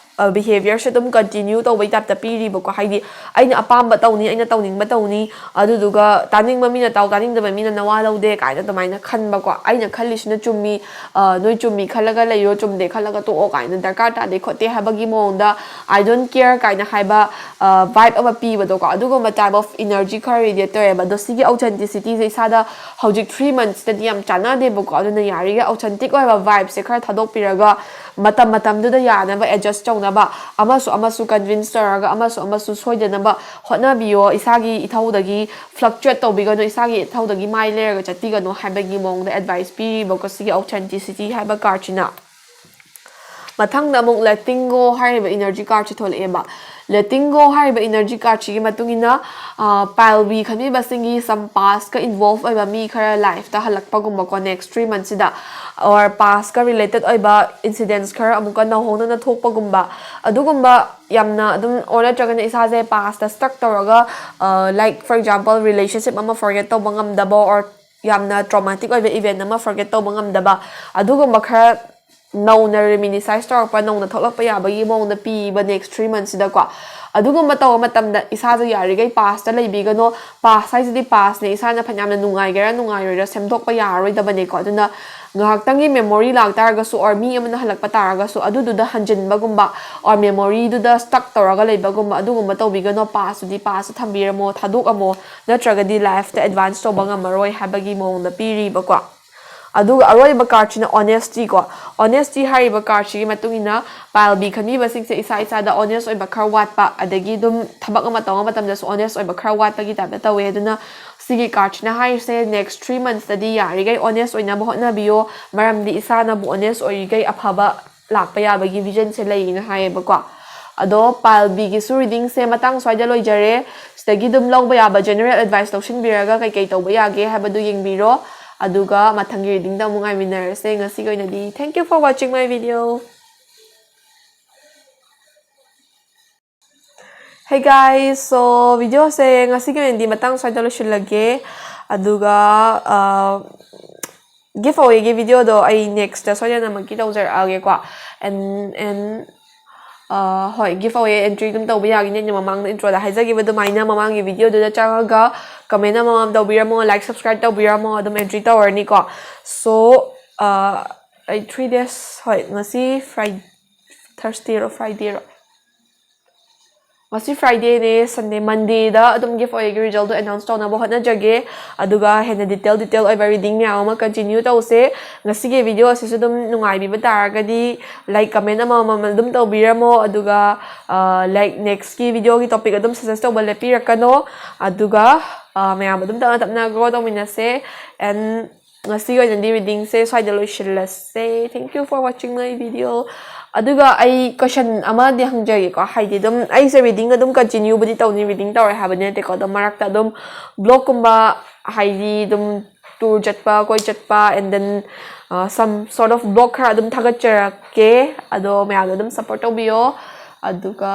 ꯕꯤꯍꯦꯕꯤꯌꯔꯁꯦ ꯑꯗꯨꯝ ꯀꯟꯇꯤꯅ꯭ꯌꯨ ꯇꯧꯕꯩ ꯇꯥꯏꯞꯇ ꯄꯤꯔꯤꯕꯀꯣ꯫ ꯍꯥꯏꯗꯤ ꯑꯩꯅ ꯑꯄꯥꯝꯕ ꯇꯧꯅꯤ, ꯑꯩꯅ ꯇꯧꯅꯤꯡꯕ ꯇꯧꯅꯤ, ꯑꯗꯨꯗꯨꯒ ꯇꯥꯅꯤꯡꯕ ꯃꯤꯅ ꯇꯥꯎ, ꯇꯥꯅꯤꯡꯗꯕ ꯃꯤꯅ ꯅꯋꯥ ꯂꯧꯗꯦ ꯀꯥꯏꯅ ꯑꯗꯨꯃꯥꯏꯅ ꯈꯟꯕꯀꯣ꯫ ꯑꯩꯅ ꯈꯜꯂꯤꯁꯤꯅ ꯆꯨꯝꯃꯤ, ꯑ, ꯅꯣꯏ ꯆꯨꯝꯃꯤ ꯈꯜꯂꯒ ꯂꯩꯔꯣ, ꯆꯨꯝꯗꯦ ꯈꯜꯂꯒ ꯇꯣꯛꯑꯣ ꯀꯥꯏꯅ, ꯗꯔꯀꯥꯔ ꯇꯥꯗꯦ ꯈꯣꯠꯇꯦ ꯍꯥꯏꯕꯒꯤ ꯃꯑꯣꯡꯗ, "I don't care" ꯀꯥꯏꯅ ꯍꯥꯏꯕ ꯚꯥꯏꯕ ꯑꯃ ꯄꯤꯕꯗꯣꯀꯣ, ꯑꯗꯨꯒꯨꯝꯕ ꯇꯥꯏꯞ ꯑꯣꯐ ꯏꯅꯔꯖꯤ ꯈꯔ ꯔꯦꯗꯤꯌꯦꯠ ꯇꯧꯋꯦꯕ꯫ ꯑꯗꯣ ꯁꯤꯒꯤ ꯑꯣꯊꯦꯟꯇꯤꯁꯤꯇꯤꯁꯦ ꯏꯁꯥꯗ ꯍꯧꯖꯤꯛ ꯊ꯭ꯔꯤ ꯃꯟꯠꯁꯇꯗꯤ ꯌꯥꯝ ꯆꯥꯟꯅꯗꯦꯕꯀꯣ꯫ ꯑꯗꯨꯅ ꯌꯥꯔꯤꯈꯩ ꯑꯣꯊꯦꯟꯇꯤꯛ ꯑꯣꯏꯕ ꯚꯥꯏꯕꯁꯦ ꯈꯔ ꯊꯥꯗꯣꯛꯄꯤꯔꯒ, ꯃꯇꯝ ꯃꯇꯝꯗꯨꯗ ꯌꯥꯅꯕ ꯑꯦꯗꯖꯁ ꯇꯧꯅꯕ, ꯑꯃꯁꯨ ꯑꯃꯁꯨ ꯀꯟꯚꯤꯟꯁ ꯇꯧꯔꯒ, ꯑꯃꯁꯨ ꯑꯃꯁꯨ ꯁꯣꯏꯗꯅꯕ ꯍꯣꯠꯅꯕꯤꯌꯣ꯫ ꯏꯁꯥꯒꯤ ꯏꯊꯧꯗꯒꯤ ꯐ꯭ꯂꯛꯆꯨꯌꯦꯠ ꯇꯧꯕꯤꯒꯅꯨ, ꯏꯁꯥꯒꯤ ꯏꯊꯧꯗꯒꯤ ꯃꯥꯏ ꯂꯩꯔꯒ ꯆꯠꯄꯤꯒꯅꯨ ꯍꯥꯏꯕꯒꯤ ꯃꯑꯣꯡꯗ ꯑꯦꯗꯚꯥꯏꯁ ꯄꯤꯔꯤꯕꯀꯣ ꯁꯤꯒꯤ ꯑꯣꯊꯦꯟꯇꯤꯁꯤꯇꯤ ꯍꯥꯏꯕ ꯀꯥꯔꯠꯁꯤꯅ꯫ ꯃꯊꯪꯗ ꯑꯃꯨꯛ Letting Go ꯍꯥꯏꯔꯤꯕ energy cardꯁꯤ ꯊꯣꯛꯂꯛꯑꯦꯕ꯫ Letting Go ꯍꯥꯏꯔꯤꯕ energy cardꯁꯤꯒꯤ ꯃꯇꯨꯡ ꯏꯟꯅ, ꯑ, pile B ꯈꯟꯕꯤꯕꯁꯤꯡꯒꯤ some pastꯀ involve ꯑꯣꯏꯕ ꯃꯤ ꯈꯔ lifeꯇ ꯍꯜꯂꯛꯄꯒꯨꯝꯕꯀꯣ, next three monthsꯁꯤꯗ, or pastꯀ related ꯑꯣꯏꯕ incidents ꯈꯔ ꯑꯃꯨꯛꯀ ꯅꯧꯍꯧꯅꯅ ꯊꯣꯛꯄꯒꯨꯝꯕ, ꯑꯗꯨꯒꯨꯝꯕ ꯌꯥꯝꯅ ꯑꯗꯨꯝ, or ꯅꯠꯇ꯭ꯔꯒꯅ ꯏꯁꯥꯁꯦ pastꯇ stuck ꯇꯧꯔꯒ, ꯑ, like for example relationship ꯑꯃ forget ꯇꯧꯕ ꯉꯝꯗꯕ, or ꯌꯥꯝꯅ traumatic ꯑꯣꯏꯕ event ꯑꯃ forget ꯇꯧꯕ ꯉꯝꯗꯕ, ꯑꯗꯨꯒꯨꯝꯕ ꯈꯔ ꯅꯧꯅ reminiscence ꯇꯧꯔꯛꯄ, ꯅꯧꯅ ꯊꯣꯛꯂꯛꯄ ꯌꯥꯕꯒꯤ ꯃꯑꯣꯡꯗ ꯄꯤꯕ next three monthsꯁꯤꯗꯀꯣ꯫ ꯑꯗꯨꯒꯨꯝꯕ ꯇꯧꯕ ꯃꯇꯝꯗ ꯏꯁꯥꯁꯦ ꯌꯥꯔꯤꯈꯩ pastꯇ ꯂꯩꯕꯤꯒꯅꯣ꯫ Past ꯍꯥꯏꯁꯤꯗꯤ pastꯅꯦ, ꯏꯁꯥꯅ ꯐꯅꯌꯥꯝꯅ ꯅꯨꯡꯉꯥꯏꯒꯦꯔꯥ ꯅꯨꯡꯉꯥꯏꯔꯣꯏꯔꯥ ꯁꯦꯝꯗꯣꯛꯄ ꯌꯥꯔꯔꯣꯏꯗꯕꯅꯦꯀꯣ꯫ ꯑꯗꯨꯅ ꯉꯥꯏꯍꯥꯛꯇꯪꯒꯤ memory ꯂꯥꯛꯇꯥꯔꯒꯁꯨ, or ꯃꯤ ꯑꯃꯅ ꯍꯜꯂꯛꯄ ꯇꯥꯔꯒꯁꯨ, ꯑꯗꯨꯗꯨꯗ ꯍꯟꯖꯤꯟꯕꯒꯨꯝꯕ, or memoryꯗꯨꯗ stuck ꯇꯧꯔꯒ ꯂꯩꯕꯒꯨꯝꯕ, ꯑꯗꯨꯒꯨꯝꯕ ꯇꯧꯕꯤꯒꯅꯣ꯫ Pastꯇꯨꯗꯤ pastꯇ ꯊꯝꯕꯤꯔꯝꯃꯣ, ꯊꯥꯗꯣꯛꯑꯝꯃꯣ, ꯅꯠꯇ꯭ꯔꯒꯗꯤ lifeꯇ advance ꯇꯧꯕ ꯉꯝꯃꯔꯣꯏ ꯍꯥꯏꯕꯒꯤ ꯃꯑꯣꯡꯗ ꯄꯤꯔꯤꯕꯀꯣ꯫ ꯑꯗꯨꯒ ꯑꯔꯣꯏꯕ cardꯁꯤꯅ Honesty ꯀꯣ꯫ Honesty ꯍꯥꯏꯔꯤꯕ cardꯁꯤꯒꯤ ꯃꯇꯨꯡ ꯏꯟꯅ pile B ꯈꯟꯕꯤꯕꯁꯤꯡꯁꯦ ꯏꯁꯥ ꯏꯁꯥꯗ honest ꯑꯣꯏꯕ ꯈꯔ ꯋꯥꯠꯄ, ꯑꯗꯒꯤ ꯑꯗꯨꯝ ꯊꯕꯛ ꯑꯃ ꯇꯧꯕ ꯃꯇꯝꯗꯁꯨ honest ꯑꯣꯏꯕ ꯈꯔ ꯋꯥꯠꯄꯒꯤ typeꯇ ꯇꯧꯋꯦ꯫ ꯑꯗꯨꯅ ꯁꯤꯒꯤ cardꯁꯤꯅ ꯍꯥꯏꯔꯤꯁꯦ next three monthsꯇꯗꯤ ꯌꯥꯔꯤꯈꯩ honest ꯑꯣꯏꯅꯕ ꯍꯣꯠꯅꯕꯤꯌꯣ, ꯃꯔꯝꯗꯤ ꯏꯁꯥꯅꯕꯨ honest ꯑꯣꯏꯔꯤꯈꯩ ꯑꯐꯕ ꯂꯥꯛꯄ ꯌꯥꯕꯒꯤ visionꯁꯦ ꯂꯩꯌꯦꯅ ꯍꯥꯏꯌꯦꯕꯀꯣ꯫ ꯑꯗꯣ pile Bꯒꯤꯁꯨ readingꯁꯦ ꯃꯇꯥꯡ ꯁ꯭ꯋꯥꯏꯗ ꯂꯣꯏꯖꯔꯦ꯫ ꯁꯤꯗꯒꯤ ꯑꯗꯨꯝ ꯂꯧꯕ ꯌꯥꯕ general advice ꯂꯧꯁꯤꯟꯕꯤꯔꯒ ꯀꯩꯀꯩ ꯇꯧꯕ ꯌꯥꯒꯦ ꯍꯥꯏꯕꯗꯨ ꯌꯦꯡꯕꯤꯔꯣ꯫ ꯑꯗꯨꯒ ꯃꯊꯪꯒꯤ readingꯗ ꯑꯃꯨꯛ ꯉꯥꯏꯃꯤꯟꯅꯔꯁꯦ꯫ ꯉꯁꯤꯒꯤ ꯑꯣꯏꯅꯗꯤ thank you for watching my video. Hey guys, so videoꯁꯦ ꯉꯁꯤꯒꯤ ꯑꯣꯏꯅꯗꯤ ꯃꯇꯥꯡ ꯁ꯭ꯋꯥꯏꯗ ꯂꯣꯏꯁꯤꯜꯂꯒꯦ꯫ ꯑꯗꯨꯒ, ꯑ, giveawayꯒꯤ videoꯗꯣ ꯑꯩ nextꯇ ꯁꯣꯏꯗꯅꯃꯛꯀꯤ ꯇꯧꯖꯔꯛꯑꯒꯦꯀꯣ꯫ And, and, ꯑ, ꯍꯣꯏ, giveaway entry ꯑꯗꯨꯝ ꯇꯧꯕ ꯌꯥꯒꯅꯤ꯫ ꯑꯩꯅ ꯃꯃꯥꯡꯗ introꯗ ꯍꯥꯏꯖꯈꯤꯕ ꯑꯗꯨꯃꯥꯏꯅ ꯃꯃꯥꯡꯒꯤ videoꯗꯨꯗ ꯆꯪꯉꯒ comment ꯑꯃꯃꯝ ꯇꯧꯕꯤꯔꯝꯃꯣ, like, subscribe ꯇꯧꯕꯤꯔꯝꯃꯣ, ꯑꯗꯨꯝ entry ꯇꯧꯔꯅꯤꯀꯣ꯫ So, ꯑ, ꯑꯩ three days, ꯍꯣꯏ, ꯉꯁꯤ Fri-, Thursdayꯔꯣ, Fridayꯔꯣ? ꯉꯁꯤ Fridayꯅꯦ, Sunday, Mondayꯗ ꯑꯗꯨꯝ giveawayꯒꯤ resultꯗꯣ announce ꯇꯧꯅꯕ ꯍꯣꯠꯅꯖꯒꯦ꯫ ꯑꯗꯨꯒ ꯍꯦꯟꯅ detail, detail ꯑꯣꯏꯕ reading ꯃꯌꯥꯝ ꯑꯃ continue ꯇꯧꯁꯦ꯫ ꯉꯁꯤꯒꯤ video ꯑꯁꯤꯁꯨ ꯑꯗꯨꯝ ꯅꯨꯡꯉꯥꯏꯕꯤꯕ ꯇꯥꯔꯒꯗꯤ like, comment ꯑꯃꯃꯝ ꯑꯗꯨꯝ ꯇꯧꯕꯤꯔꯝꯃꯣ꯫ ꯑꯗꯨꯒ, ꯑ, like, nextꯀꯤ videoꯒꯤ topic ꯑꯗꯨꯝ suggest ꯇꯧꯕ ꯂꯦꯞꯄꯤꯔꯛꯀꯅꯣ꯫ ꯑꯗꯨꯒ, ꯑ, ꯃꯌꯥꯝ ꯑꯗꯨꯝ ꯇꯞꯅ ꯇꯞꯅ grow ꯇꯧꯃꯤꯟꯅꯁꯦ꯫ And ꯉꯁꯤꯒꯤ ꯑꯣꯏꯅꯗꯤ readingꯁꯦ ꯁ꯭ꯋꯥꯏꯗ ꯂꯣꯏꯁꯤꯜꯂꯁꯦ꯫ Thank you for watching my video. ꯑꯗꯨꯒ ꯑꯩ question ꯑꯃꯗꯤ ꯍꯪꯖꯒꯦꯀꯣ, ꯍꯥꯏꯗꯤ ꯑꯗꯨꯝ ꯑꯩꯁꯦ reading ꯑꯗꯨꯝ continueꯕꯨꯗꯤ ꯇꯧꯅꯤ, reading ꯇꯧꯔꯦ ꯍꯥꯏꯕꯗꯤ ꯅꯠꯇꯦꯀꯣ, ꯑꯗꯣ ꯃꯔꯛꯇ ꯑꯗꯨꯝ vlogꯀꯨꯝꯕ, ꯍꯥꯏꯗꯤ ꯑꯗꯨꯝ tour ꯆꯠꯄ, ꯀꯣꯏ ꯆꯠꯄ, and then some sort of vlog ꯈꯔ ꯑꯗꯨꯝ ꯊꯥꯒꯠꯆꯔꯛꯀꯦ꯫ ꯑꯗꯣ ꯃꯌꯥꯝꯅ ꯑꯗꯨꯝ support ꯇꯧꯕꯤꯌꯣ꯫ ꯑꯗꯨꯒ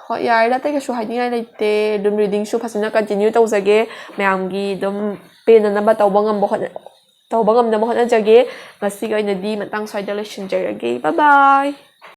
ꯍꯣꯏ, ꯌꯥꯔꯦꯗ, ꯑꯇꯩ ꯀꯩꯁꯨ ꯍꯥꯏꯅꯤꯡꯉꯥꯏ ꯂꯩꯇꯦ꯫ ꯑꯗꯨꯝ readingꯁꯨ ꯐꯖꯅ continue ꯇꯧꯖꯒꯦ, ꯃꯌꯥꯝꯒꯤ ꯑꯗꯨꯝ ꯄꯦꯟꯅꯅꯕ ꯇꯧꯕ ꯉꯝꯕ ꯍꯣꯠꯅ ꯇꯧꯕ ꯉꯝꯅꯕ ꯍꯣꯠꯅꯖꯒꯦ꯫ ꯉꯁꯤꯒꯤ ꯑꯣꯏꯅꯗꯤ ꯃꯇꯥꯡ ꯁ꯭ꯋꯥꯏꯗ ꯂꯣꯏꯁꯤꯟꯖꯔꯒꯦ꯫ Bye bye꯫